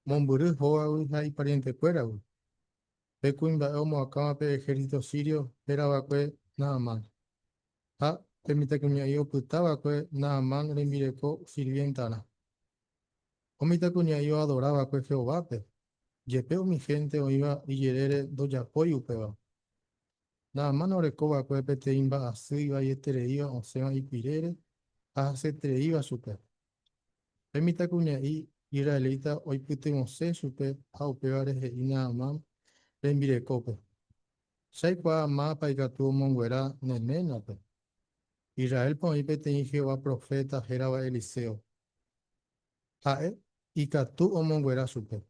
Mombyry hógagui ha iparientekuéragui. Pe kuimba'e omoakãva pe ejército sirio héra va'ekue Naamán. Ha pe mitãkuña'i opyta va'ekue Naamán rembireko sirvientarã. Ko mitãkuña'i oadora va'ekue Jehovápe, jepe umi hénte oĩva ijerére ndojapói upéva. Naamán oreko va'ekue peteĩ mba'asy ivaietereíva osẽva ipirére ha hasyetereíva chupe. Pe mitãkuña'i israelita oipytyvõse chupe ha upévare he'i Naamán rembirekópe, Che aikuaa mávapa ikatu omonguera ne ménape. Israélpe oĩ peteĩ Jehová proféta hérava Eliseo. Ha'e ikatu omonguera chupe.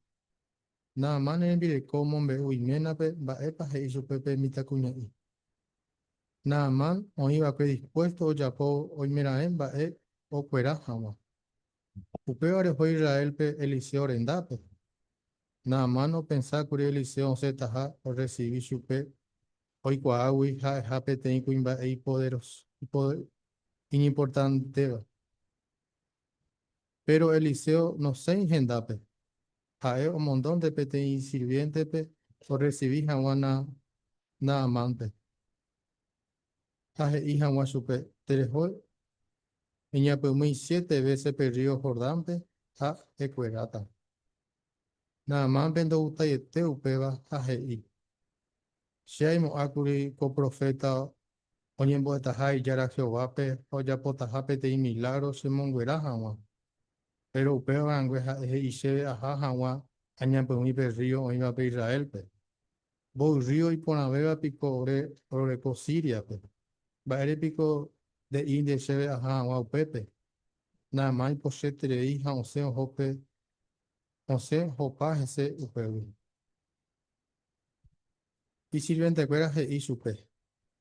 Naamán rembireko omombe'u iménape mba'épa he'i chupe pe mitãkuña'i. Naamán oĩ va'ekue dispuésto ojapo oimeraẽ mba'e okuera hag̃ua. Upévare oho Israélpe Eliseo rendápe. Naamán opensa kuri Eliseo osẽtaha orresivi chupe oikuaágui ha'eha peteĩ kuimba'e iñimportánteva. Péro Eliseo nosẽi hendápe. Ha'e omondónte peteĩ isirviéntepe orresivi hag̃ua Naamánpe, ha he'i hag̃ua chupe, Tereho eñapymýi siete vése pe rrío Jordánpe ha ekueráta. Naamánpe ndogustaiete upéva ha he'i, Che aimo'ãkuri ko proféta oñembo'etaha Ijára Jehovápe ha ojapotaha peteĩ milágro chemonguera hag̃ua. Péro upéva rangue ha'e he'i chéve aha hag̃ua añapymi pe rrío oĩvape Israélpe. Mboy rrío iporãvéva piko ore roreko Síriape? Mba'ére piko nde'ínte chéve aha hag̃ua upépe? Naamán ipochyeterei ha osẽ ohópe, osẽ ohopa hese upégui. Isirventekuéra he'i chupe,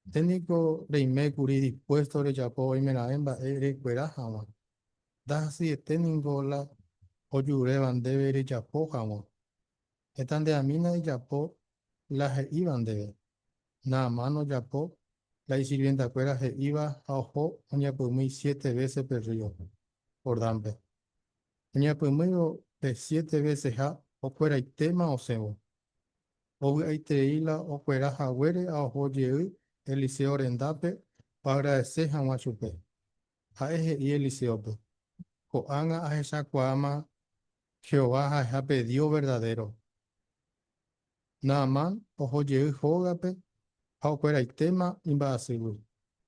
Nde niko reime kuri dispuésto rejapo oimeraẽ mba'e rekuera hag̃ua. Ndahasyiete ningo la ojuréva ndéve rejapo hag̃ua. Etandeamína ejapo la he'íva ndéve. Naamán ojapo la isirvientakuéra he'íva ha oho oñapymýi siete vése pe rrío Jordánpe. Oñapymýivo pe siete veseha okueraitéma osẽvo. Ovy'aiterei la okuera haguére ha oho jey Eliseo rendápe oagradese hag̃ua chupe. Ha'e he'i Eliséope, Ko'ág̃a ahechakuaáma Jehová ha'eha pe Dios verdadéro. Naamán oho jey hógape. Ha okueraitéma imba'asýgui.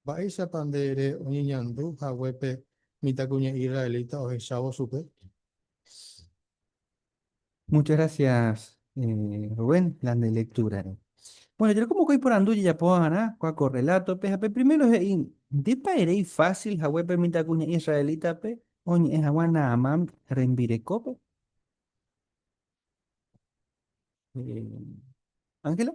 Mba'éichapa nde ere oñeñandu hague pe mitãkuña israelita ohechávo chupe? Muchas gracias, Rubén, la nde lectura-re. Bueno, jareko mokõi porandu jajapova'erã kua ko rrelátope, ha pe primero he'i, Ndépa ere ifásil hague pe mitãkuña israelítape oñe'ẽ hag̃ua Naamán rembirekópe? Ángela?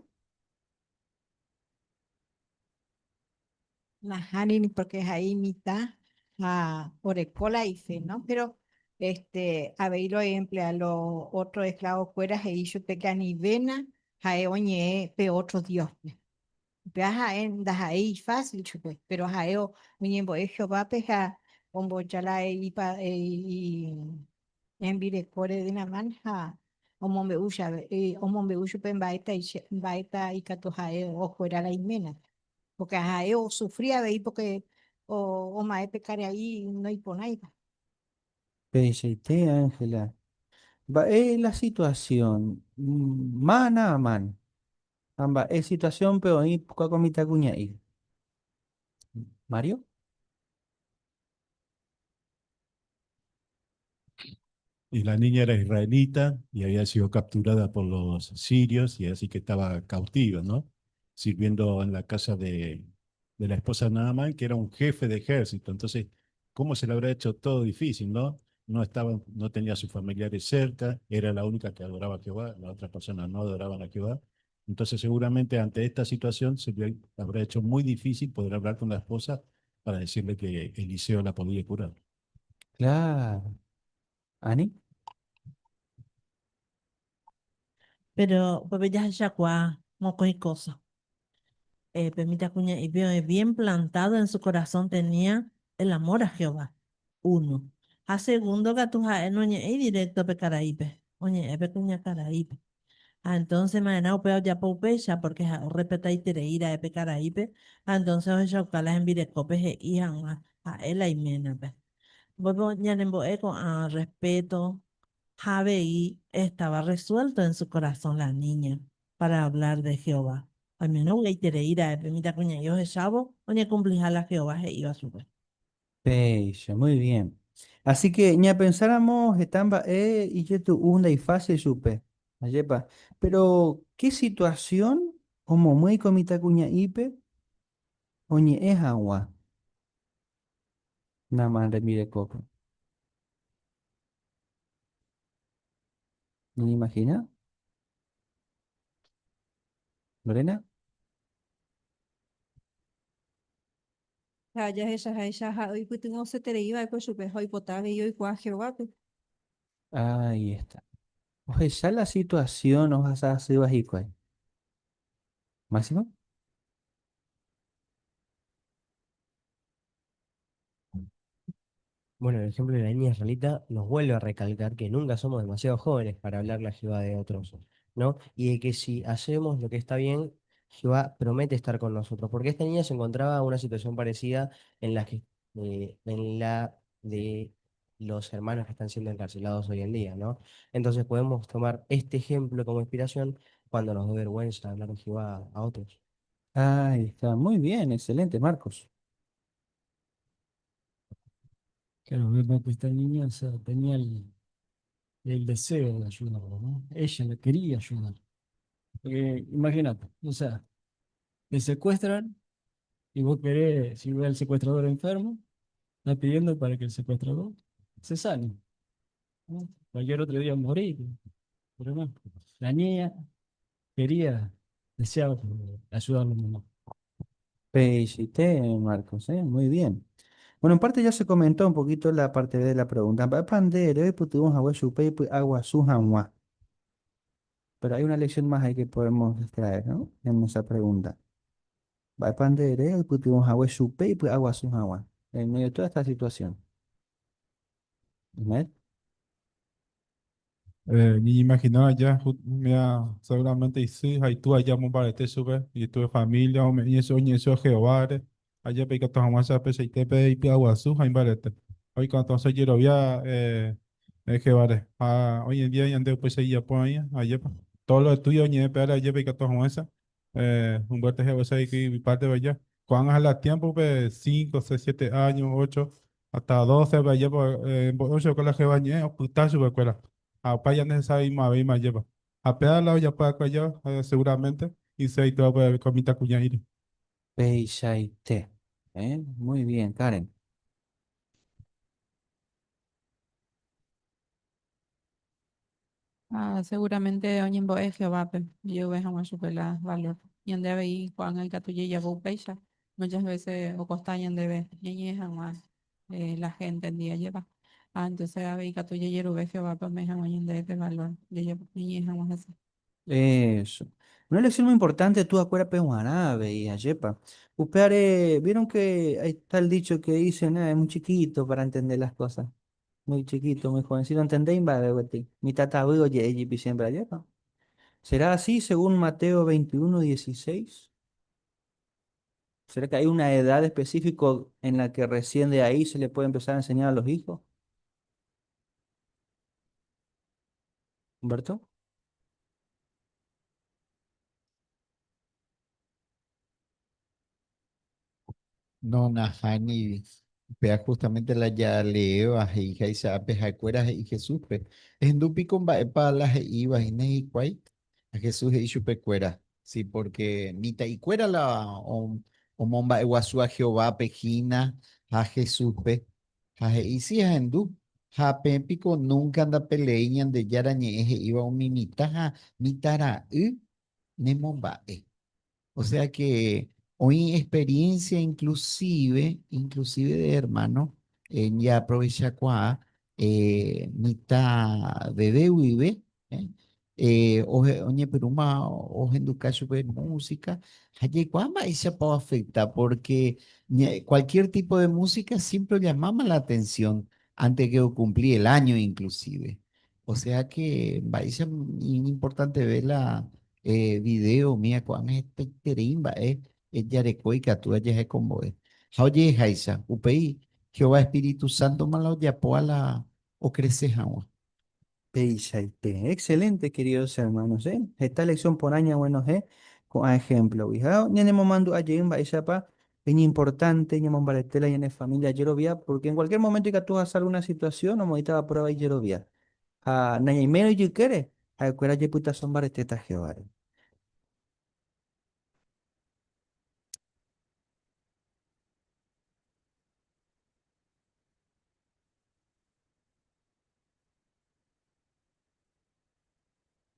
Nahániri, porque ha'e imitã ha oreko la ife, ¿no? Pero este, avei lo emplea lo otro esclavo kuéra he'i chupe que anivéna ha'e oñe'ẽ pe otro Dios-pe. Upéva ha'e ndaha'éi ifásil chupe, pero ha'e oñembo'e Jehovápe ha omboja la hembirekóre de Naamán ha omombe'u chave, omombe'u chupe mba'éta mba'éta ikatu ha'e okuera la iména. Porque ha'e osufri avei porque oma'ẽ pe karai noiporãiva. Peichaite, Ángela. Mba'e la situación? Ma Naamán. Ha mba'e situación-pe oĩ kua ko mitãkuña'i? Mario? Y la niña era israelita y había sido capturada por los sirios y así que estaba cautiva, ¿no? Sirviendo en la casa de, de la esposa de Naamán, que era un jefe de ejército. Entonces, ¿cómo se le habrá hecho todo difícil, no? No estaba, no tenía a sus familiares cerca, era la única que adoraba a Jehová, las otras personas no adoraban a Jehová. Entonces, seguramente ante esta situación se le habrá hecho muy difícil poder hablar con la esposa para decirle que Eliseo la podía curar. Claro. Ani? Pero upépe jahechakuaa mokõi kósa. Pe mitãkuña'ípe oĩ bien plantado en su corazón tenía el amor a Jehová, uno. Ha segundo katu ha'e noñe'ẽi directo pe karaípe, oñe'ẽ pe kuñakaraípe. Ha entonces ma'erã upéva ojapo upéicha porque ha'e orrespetaiterei ra'e pe karaípe ha entonces ohechauka la hembirekópe he'i hag̃ua ha'e la iménape. Upépe ñanembo'e ko'ã respeto ha avei estaba resuelto en su corazón la niña para hablar de Jehová. Oimérõ vy'aiterei ra'e pe mitãkuña'i ohechávo oñekumpliha la Jehová he'íva chupe. Péicha, muy bien. Así que ñapensáramo heta mba'e ijetu'u ndaifásil chupe, ajépa? Pero, ¿qué situación omomýi ko mitãkuña'ípe oñe'ẽ hag̃ua Naamán rembirekópe? ¿Ñañeimagina? Lorena? Ha jahechaháicha ha'e oipytyvõseterei va'ekue chupe ha oipota avei oikuaa Jehovápe. Ahí está. Ohecha la situación ohasa asýva hikuái. Máximo? Bueno, el ejemplo de la niña israelita nos vuelve a recalcar que nunca somos demasiado jóvenes para hablarle a Jehová de otros, ¿no? Y de que si hacemos lo que está bien, Jehová promete estar con nosotros. Porque esta niña se encontraba en una situación parecida en la que, en la de los hermanos que están siendo encarcelados hoy en día, ¿no? Entonces podemos tomar este ejemplo como inspiración cuando nos dé vergüenza hablar de Jehová a otros. Ahí está, muy bien, excelente, Marcos. Claro, vemos que esta niña, o sea, tenía el deseo de ayudarlo, ¿no? Ella la quería ayudar. Porque imagínate, o sea, te secuestran y vos querés, si ve al secuestrador enfermo, está pidiendo para que el secuestrador se sane, ¿no? Cualquier otro día morir, pero no, la niña quería, deseaba ayudarlo a mamá. Felicité, Marcos, ¿eh? Muy bien. Bueno, en parte ya se comentó un poquito la parte de la pregunta. Mba'épa nde ere oipytyvõ hague chupe ipy'aguasu hag̃ua? Pero hay una lección más ahí que podemos extraer, ¿no? En esa pregunta. Mba'épa nde ere oipytyvõ hague chupe ipy'aguasu hag̃ua? En medio de toda esta situación. Ismael. Ñañeimaginaba ya, mira, seguramente isy ha itúa ya omombarete chupe, ituve familia, ome'ẽ oñe'ẽ Jehováre, aja ikatu hag̃ua peichaitépe ipy'aguasu ha imbarete. Oikatu ojerovia Jehováre. Ha hoy en día ñande upéicha ijapo oĩ, ajépa. Todos los estudios oñe'ẽ pe área ajépa ikatu hag̃uáicha. Humberto he'i mi parte vaya. Ko'ág̃a la tiempo-pe 5, 6, 7 años, 8, hasta 12 vaya, mbo'e chupekuéra la Jehová ñe'ẽ opyta chupekuéra. Ha opa ñandehesa'imavéima ajépa. Ha péva la ojapo va'ekue aja seguramente isy itúva ko mitãkuña'íre. Peichaite. ¿Eh? Muy bien, Karen. Ah, seguramente oñembo'e Jehovápe, jeyve hag̃ua chupe la valor. Ñande avei ko'ág̃a ikatu jejavo upéicha, muchas veces okosta ñandéve ñañe'ẽ hag̃ua eh, la gente ndive ajépa. Ah, entonces avei ikatu jajeruve Jehovápe ome'ẽ hag̃ua ñandéve pe valor ñañe'ẽ hag̃ua hese. Eso. Una lección muy importante tuvakuérape g̃uarã avei, ajépa. Upévare, vieron que ahí está el dicho que dicen, "Ah, es muy chiquito para entender las cosas. Muy chiquito, muy jovencito, entendéis mba'eve gueteri. Mi tatavy oje'e jepi siempre, ajépa. ¿Será así según Mateo 21, 16? ¿Será que hay una edad específica en la que recién de ahí se le puede empezar a enseñar a los hijos? Humberto. No, nahániri. Upéva justamente la jaleéva he'iha Isaac-pe ha'ekuéra he'i Jesús-pe. Ehendu piko mba'épa la he'íva hína hikuái? Ha Jesús he'i chupekuéra, Sí, porque mitã'ikuéra la omomba'eguasúva Jehovápe hína ha Jesús-pe. Ha he'i, Sí, ahendu. Ha peẽ piko núnka ndapeleéi Ñandejára Ñe'ẽ he'íva umi mitã ha mitãra'y nemomba'e. O sea que oĩ experiencia inclusive, inclusive de hermano, en jaaprovechakuaa eh, mitã bebé guive, eh, eh, oñepyrũma ohenduka chupe música, ha jaikuaa mba'éichapa oafecta, porque cualquier tipo de música siempre llamáma la atención antes que ocumpli el año inclusive. O sea que mba'éicha iñimportanteve la video umíva ko'ág̃a hetaiterei mba'e jareko ikatúva jahekombo'e. Ha ojeheháicha, upéi Jehová espíritu sántoma la ojapóva la okrese hag̃ua. Peichaite. Excelente, queridos hermanos, eh. Heta lección porã ñaguenohẽ ko'ã ejemplo-gui. Ha ñanemomandu'a jey mba'éichapa iñimportante ñamombarete la ñane familia jerovia, porque en cualquier momento ikatu ohasa alguna situación omoĩtava prueba ijerovia. Ha nañaimérõ ijykére, ha'ekuéra jepytaso mbaretéta Jehováre.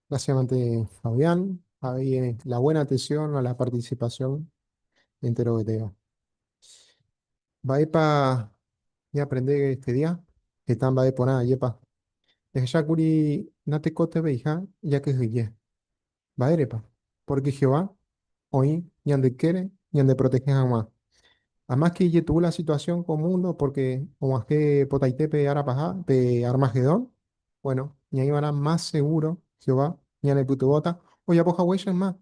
Gracias, Mante Fabián. Ahí, la buena atención a la participación entero que tenga. Mba'épa ñaaprende este día? Heta mba'e porã, ajépa. Jahechákuri natekotevẽiha jakyhyje. Mba'érepa? Pórke Jehová oĩ ñande ykére ñandeprotehe hag̃ua. Amáske ijetu'u la situasión ko múndo pórke og̃uahẽ potaite pe ára paha, pe Armagedón, buéno, ñaĩva'erã más segúro Jehová ñanepytyvõta ojapo haguéicha yma.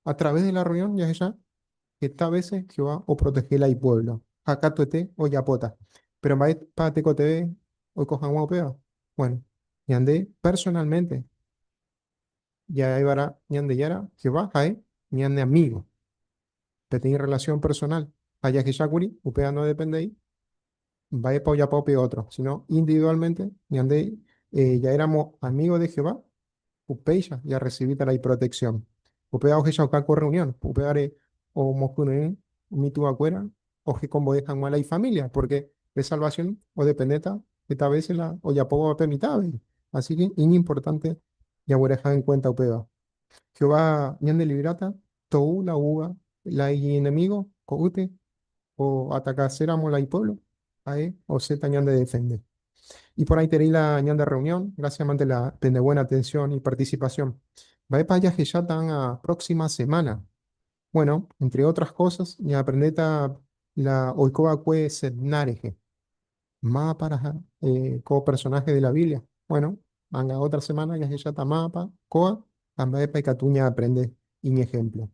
A través de la rreunión jahecha heta vése Jehová oprotehe la ipuévlo, ha katuete ojapóta. Péro mba'épa tekotevẽ oiko hag̃ua upéva? Buéno, ñande personálmente Ja'éva'erã Ñandejára Jehová ha'e ñane amígo, peteĩ rrelasión personál. Ha jahechákuri upéva nodependéi mba'épa ojapo pe ótro, síno individuálmente ñande ja'éramo amígo de Jehová, upéicha jarresivíta la iproteksión. Upéva ohechauka ko rreunión, upévare omokyre'ỹ umi tuvakuéra ohekombo'e hag̃ua la ifamília, pórke pe salvasión odependéta heta vése la ojapóva pe mitã avei. Así ke iñimportánte jaguereha enkuénta upéva. Jehová ñandelivráta tou la oúva la iñenemígo ko'ýte oatakaséramo la ipuévlo, ha'e osẽta ñandedefende. Iporãiterei la ñande rreunión, grásias mante la pende buena atención y participación. Mba'épa jahecháta ág̃a próxima semana? Bueno, entre otras cosas, ñaaprendéta la oiko va'ekue Sebná rehe. Mávapa raha ko personaje de la Biblia? Bueno, ág̃a otra semana jahecháta mávapa kóa ha mba'épa ikatu ñaaprende iñehémplo.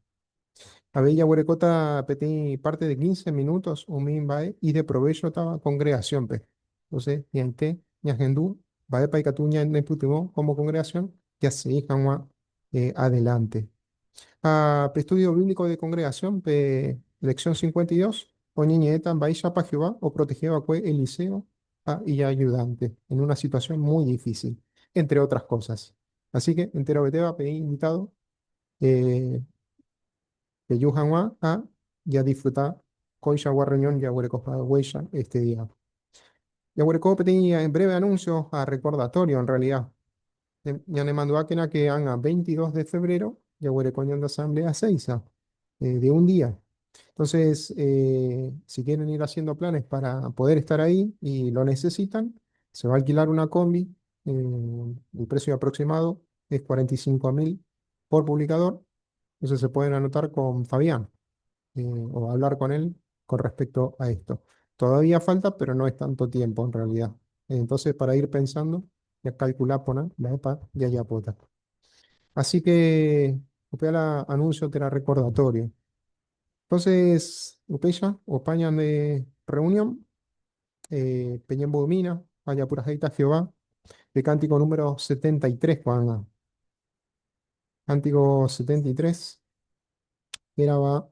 Avei jaguerekóta peteĩ parte de 15 minutos umi mba'e ideprovéchotava congregación-pe. Entonces, ñaite ñahendu mba'épa ikatu ñanepytyvõ como congregación jasegi hag̃ua adelante. Ha pe Estudio Bíblico de Congregación, pe lección 52, oñeñe'ẽta mba'éichapa Jehová oprotehe va'ekue Eliseo ha ijayudante en una situación muy difícil, entre otras cosas. Así que enterovetéva peẽ invitado eh, peju hag̃ua ha jadisfruta kóichagua reunión jaguerekohaguéicha este día. Jaguereko peteĩ breve anuncio ha recordatorio en realidad. Ñanemandu'ákena que ág̃a 22 de febrero jaguereko ñande asamblea Seiza, de un día. Entonces, si quieren ir haciendo planes para poder estar ahí y lo necesitan, se va a alquilar una combi. El precio aproximado es 45.000 por publicador. Entonces se pueden anotar con Fabián o hablar con él con respecto a esto. Todavía falta, pero no es tanto tiempo en realidad. Entonces, para ir pensando, ya calcular poner la EPA ya ya pota. Así que, upéa la anuncio térã recordatorio. Entonces, upéicha, opa ñande reunión, peñembo'ymína, ha japurahéita Jehová, pe cántico número 73, ko'ág̃a. Cántico 73, hérava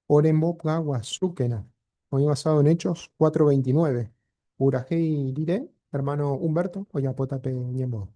Orembopy'aguasúkena, oĩ basado en Hechos 4:29. Purahéi rire, hermano Humberto ojapóta pe ñembo'e.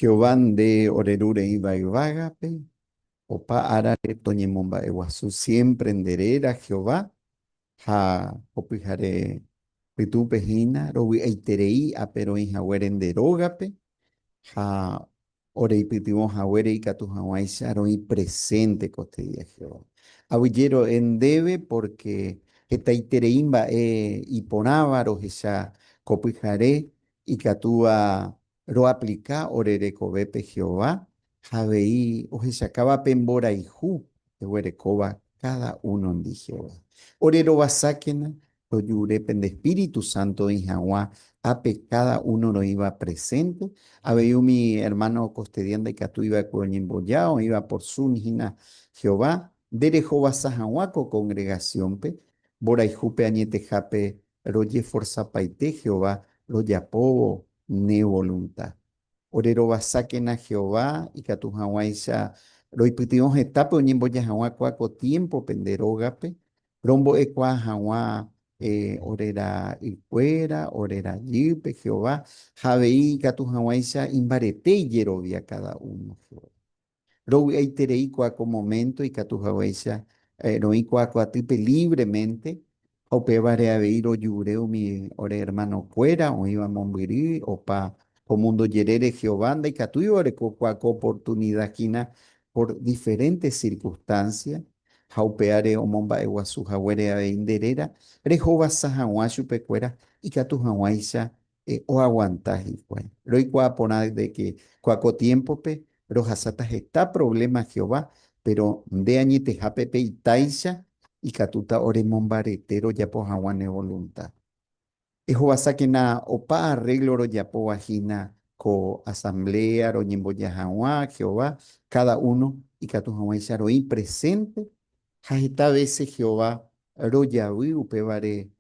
Jehová nde ore Ru reĩva yvágape, opa árare toñemomba'eguasu siémpre nde réra, Jehová, ha ko pyhare pytũpe hína rovy'aiterei ápe roĩ haguére nde rógape, ha Oreipytyvõ haguére ikatu hag̃uáicha roĩ presente ko este día, Jehová. Aguyje ro'e ndéve pórke hetaiterei mba'e iporãva rohecha ko pyhare ikatúva roaplika ore rekovépe Jehová ha avei ohechakáva pe mborayhu eguerekóva káda únondi Jehová. Ore rovasákena Rojure pende Espíritu Santo oĩ hag̃ua ápe káda uno roĩva presente. Avei umi ermáno kostedia ndaikatúi va'ekue oñemboja, oĩva por Zoom hína Jehová, nde rehovasa hag̃ua ko kongregasiónpe. Mborayhúpe añetehápe rojeforsapaite Jehová rojapóvo ne volunta. Ore rovasákena Jehová ikatu hag̃uáicha roipytyvõ hetápe oñemboja hag̃ua kua ko tiémpope nde rógape. Rombo'ekuaa hag̃ua ore ra'ykuéra, ore rajýpe, Jehová, ha avei ikatu hag̃uáicha imbarete ijerovia káda uno, Jehová. Rovy'aiterei kua ko moménto ikatu haguéicha roĩ kua ko atýpe lívremente, ha upévare avei rojure umi ore ermanokuéra oĩva mombyry opa ko múndo jerére Jehová ndaikatúiva oreko kua ko oportunida hína por diferénte sirkunstánsia, ha upévare omomba'eguasu haguére avei nde réra rehovasa hag̃ua chupekuéra ikatu hag̃uáicha oaguanta hikuái. Roikuaa porã de ke kua ko tiémpope rohasáta heta provléma Jehová, péro nde añetehápe pe itáicha ikatúta oremombarete rojapo hag̃ua ne volunta. Ehovasákena opa arréglo rojapóva hína ko asambléa roñemboja hag̃ua Jehová káda uno ikatu hag̃uáicha roĩ presénte ha heta vése Jehová rojavy upévare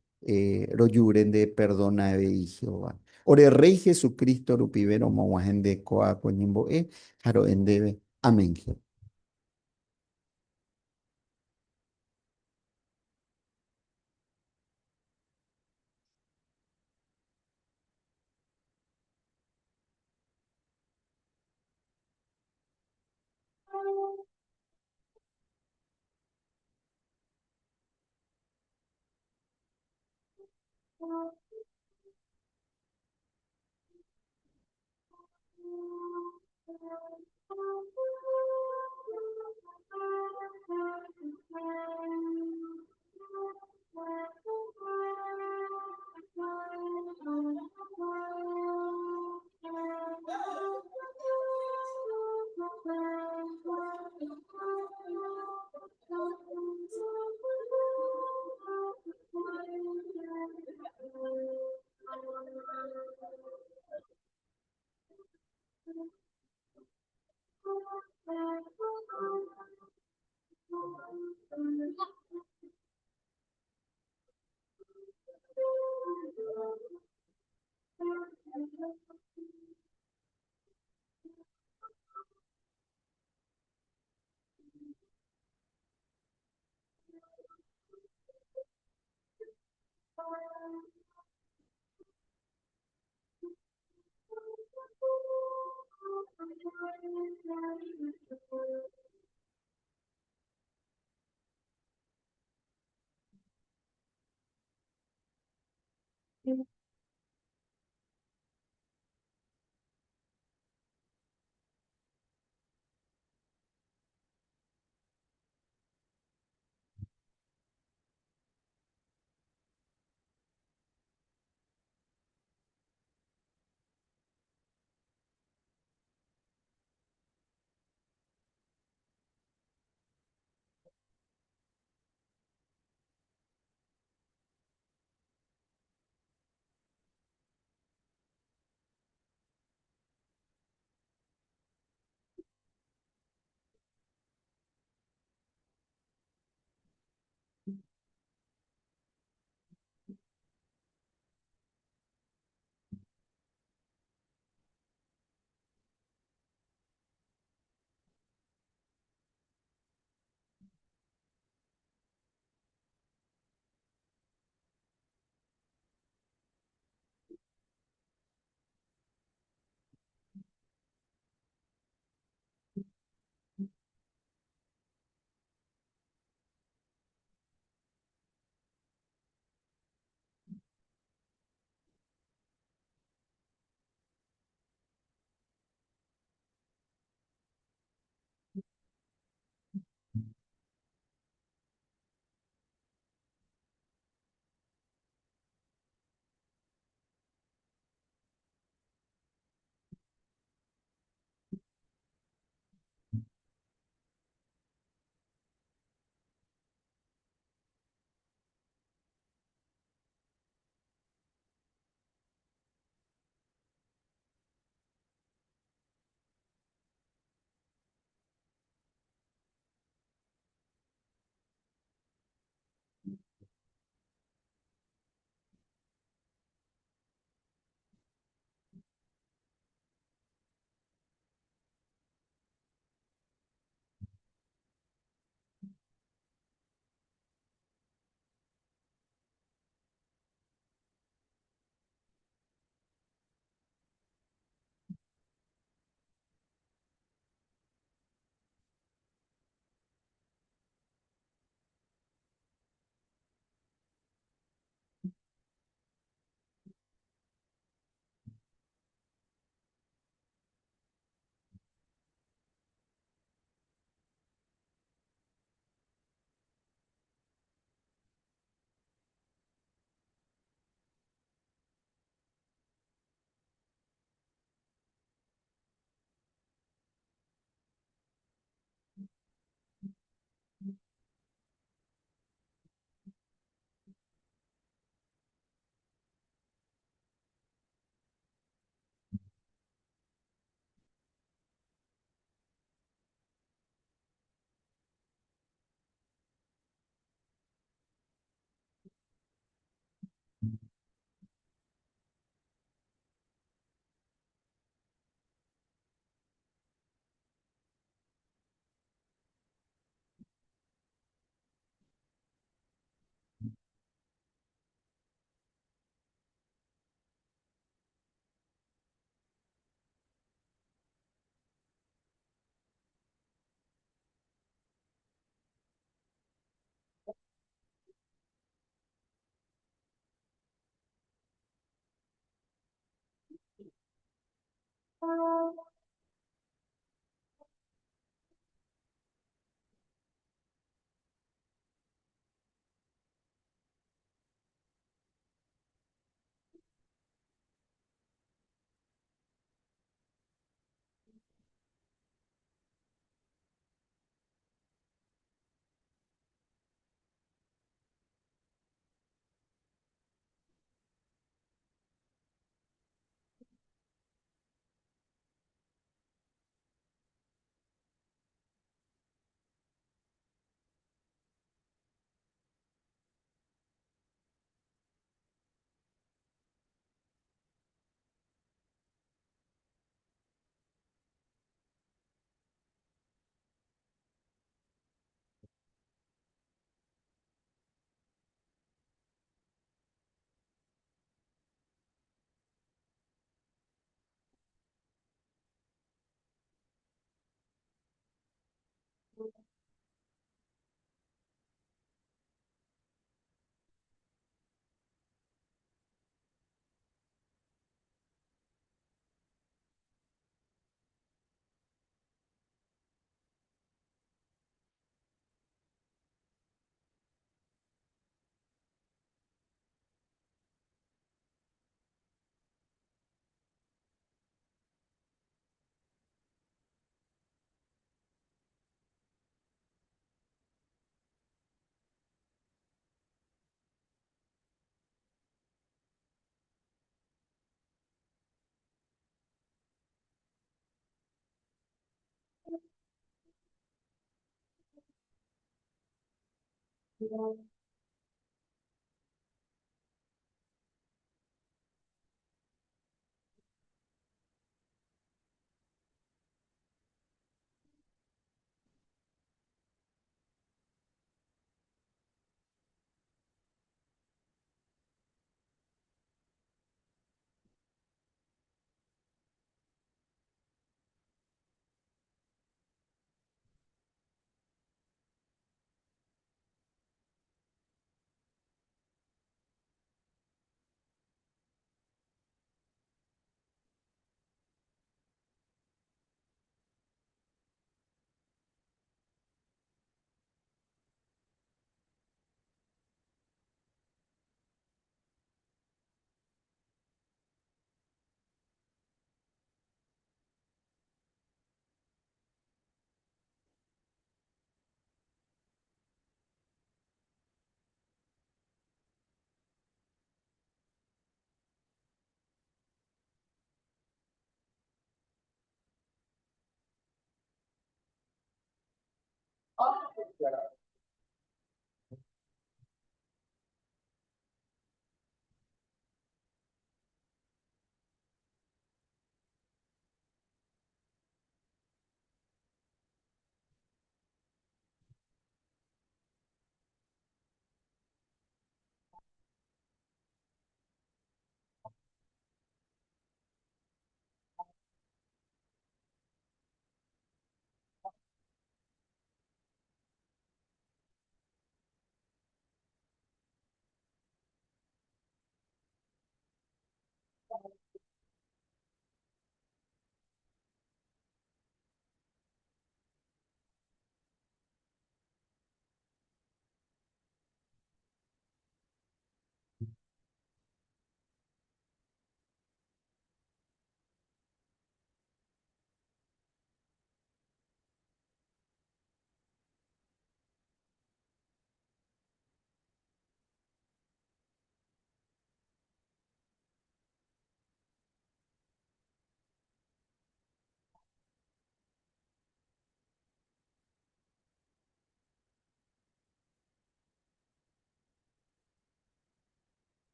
rojure nde perdona avei Jehová. Ore Rréi Jesucristo rupive romog̃uahẽ nde ko'a ko ñembo'e ha ro'e ndéve. Amén Jehová.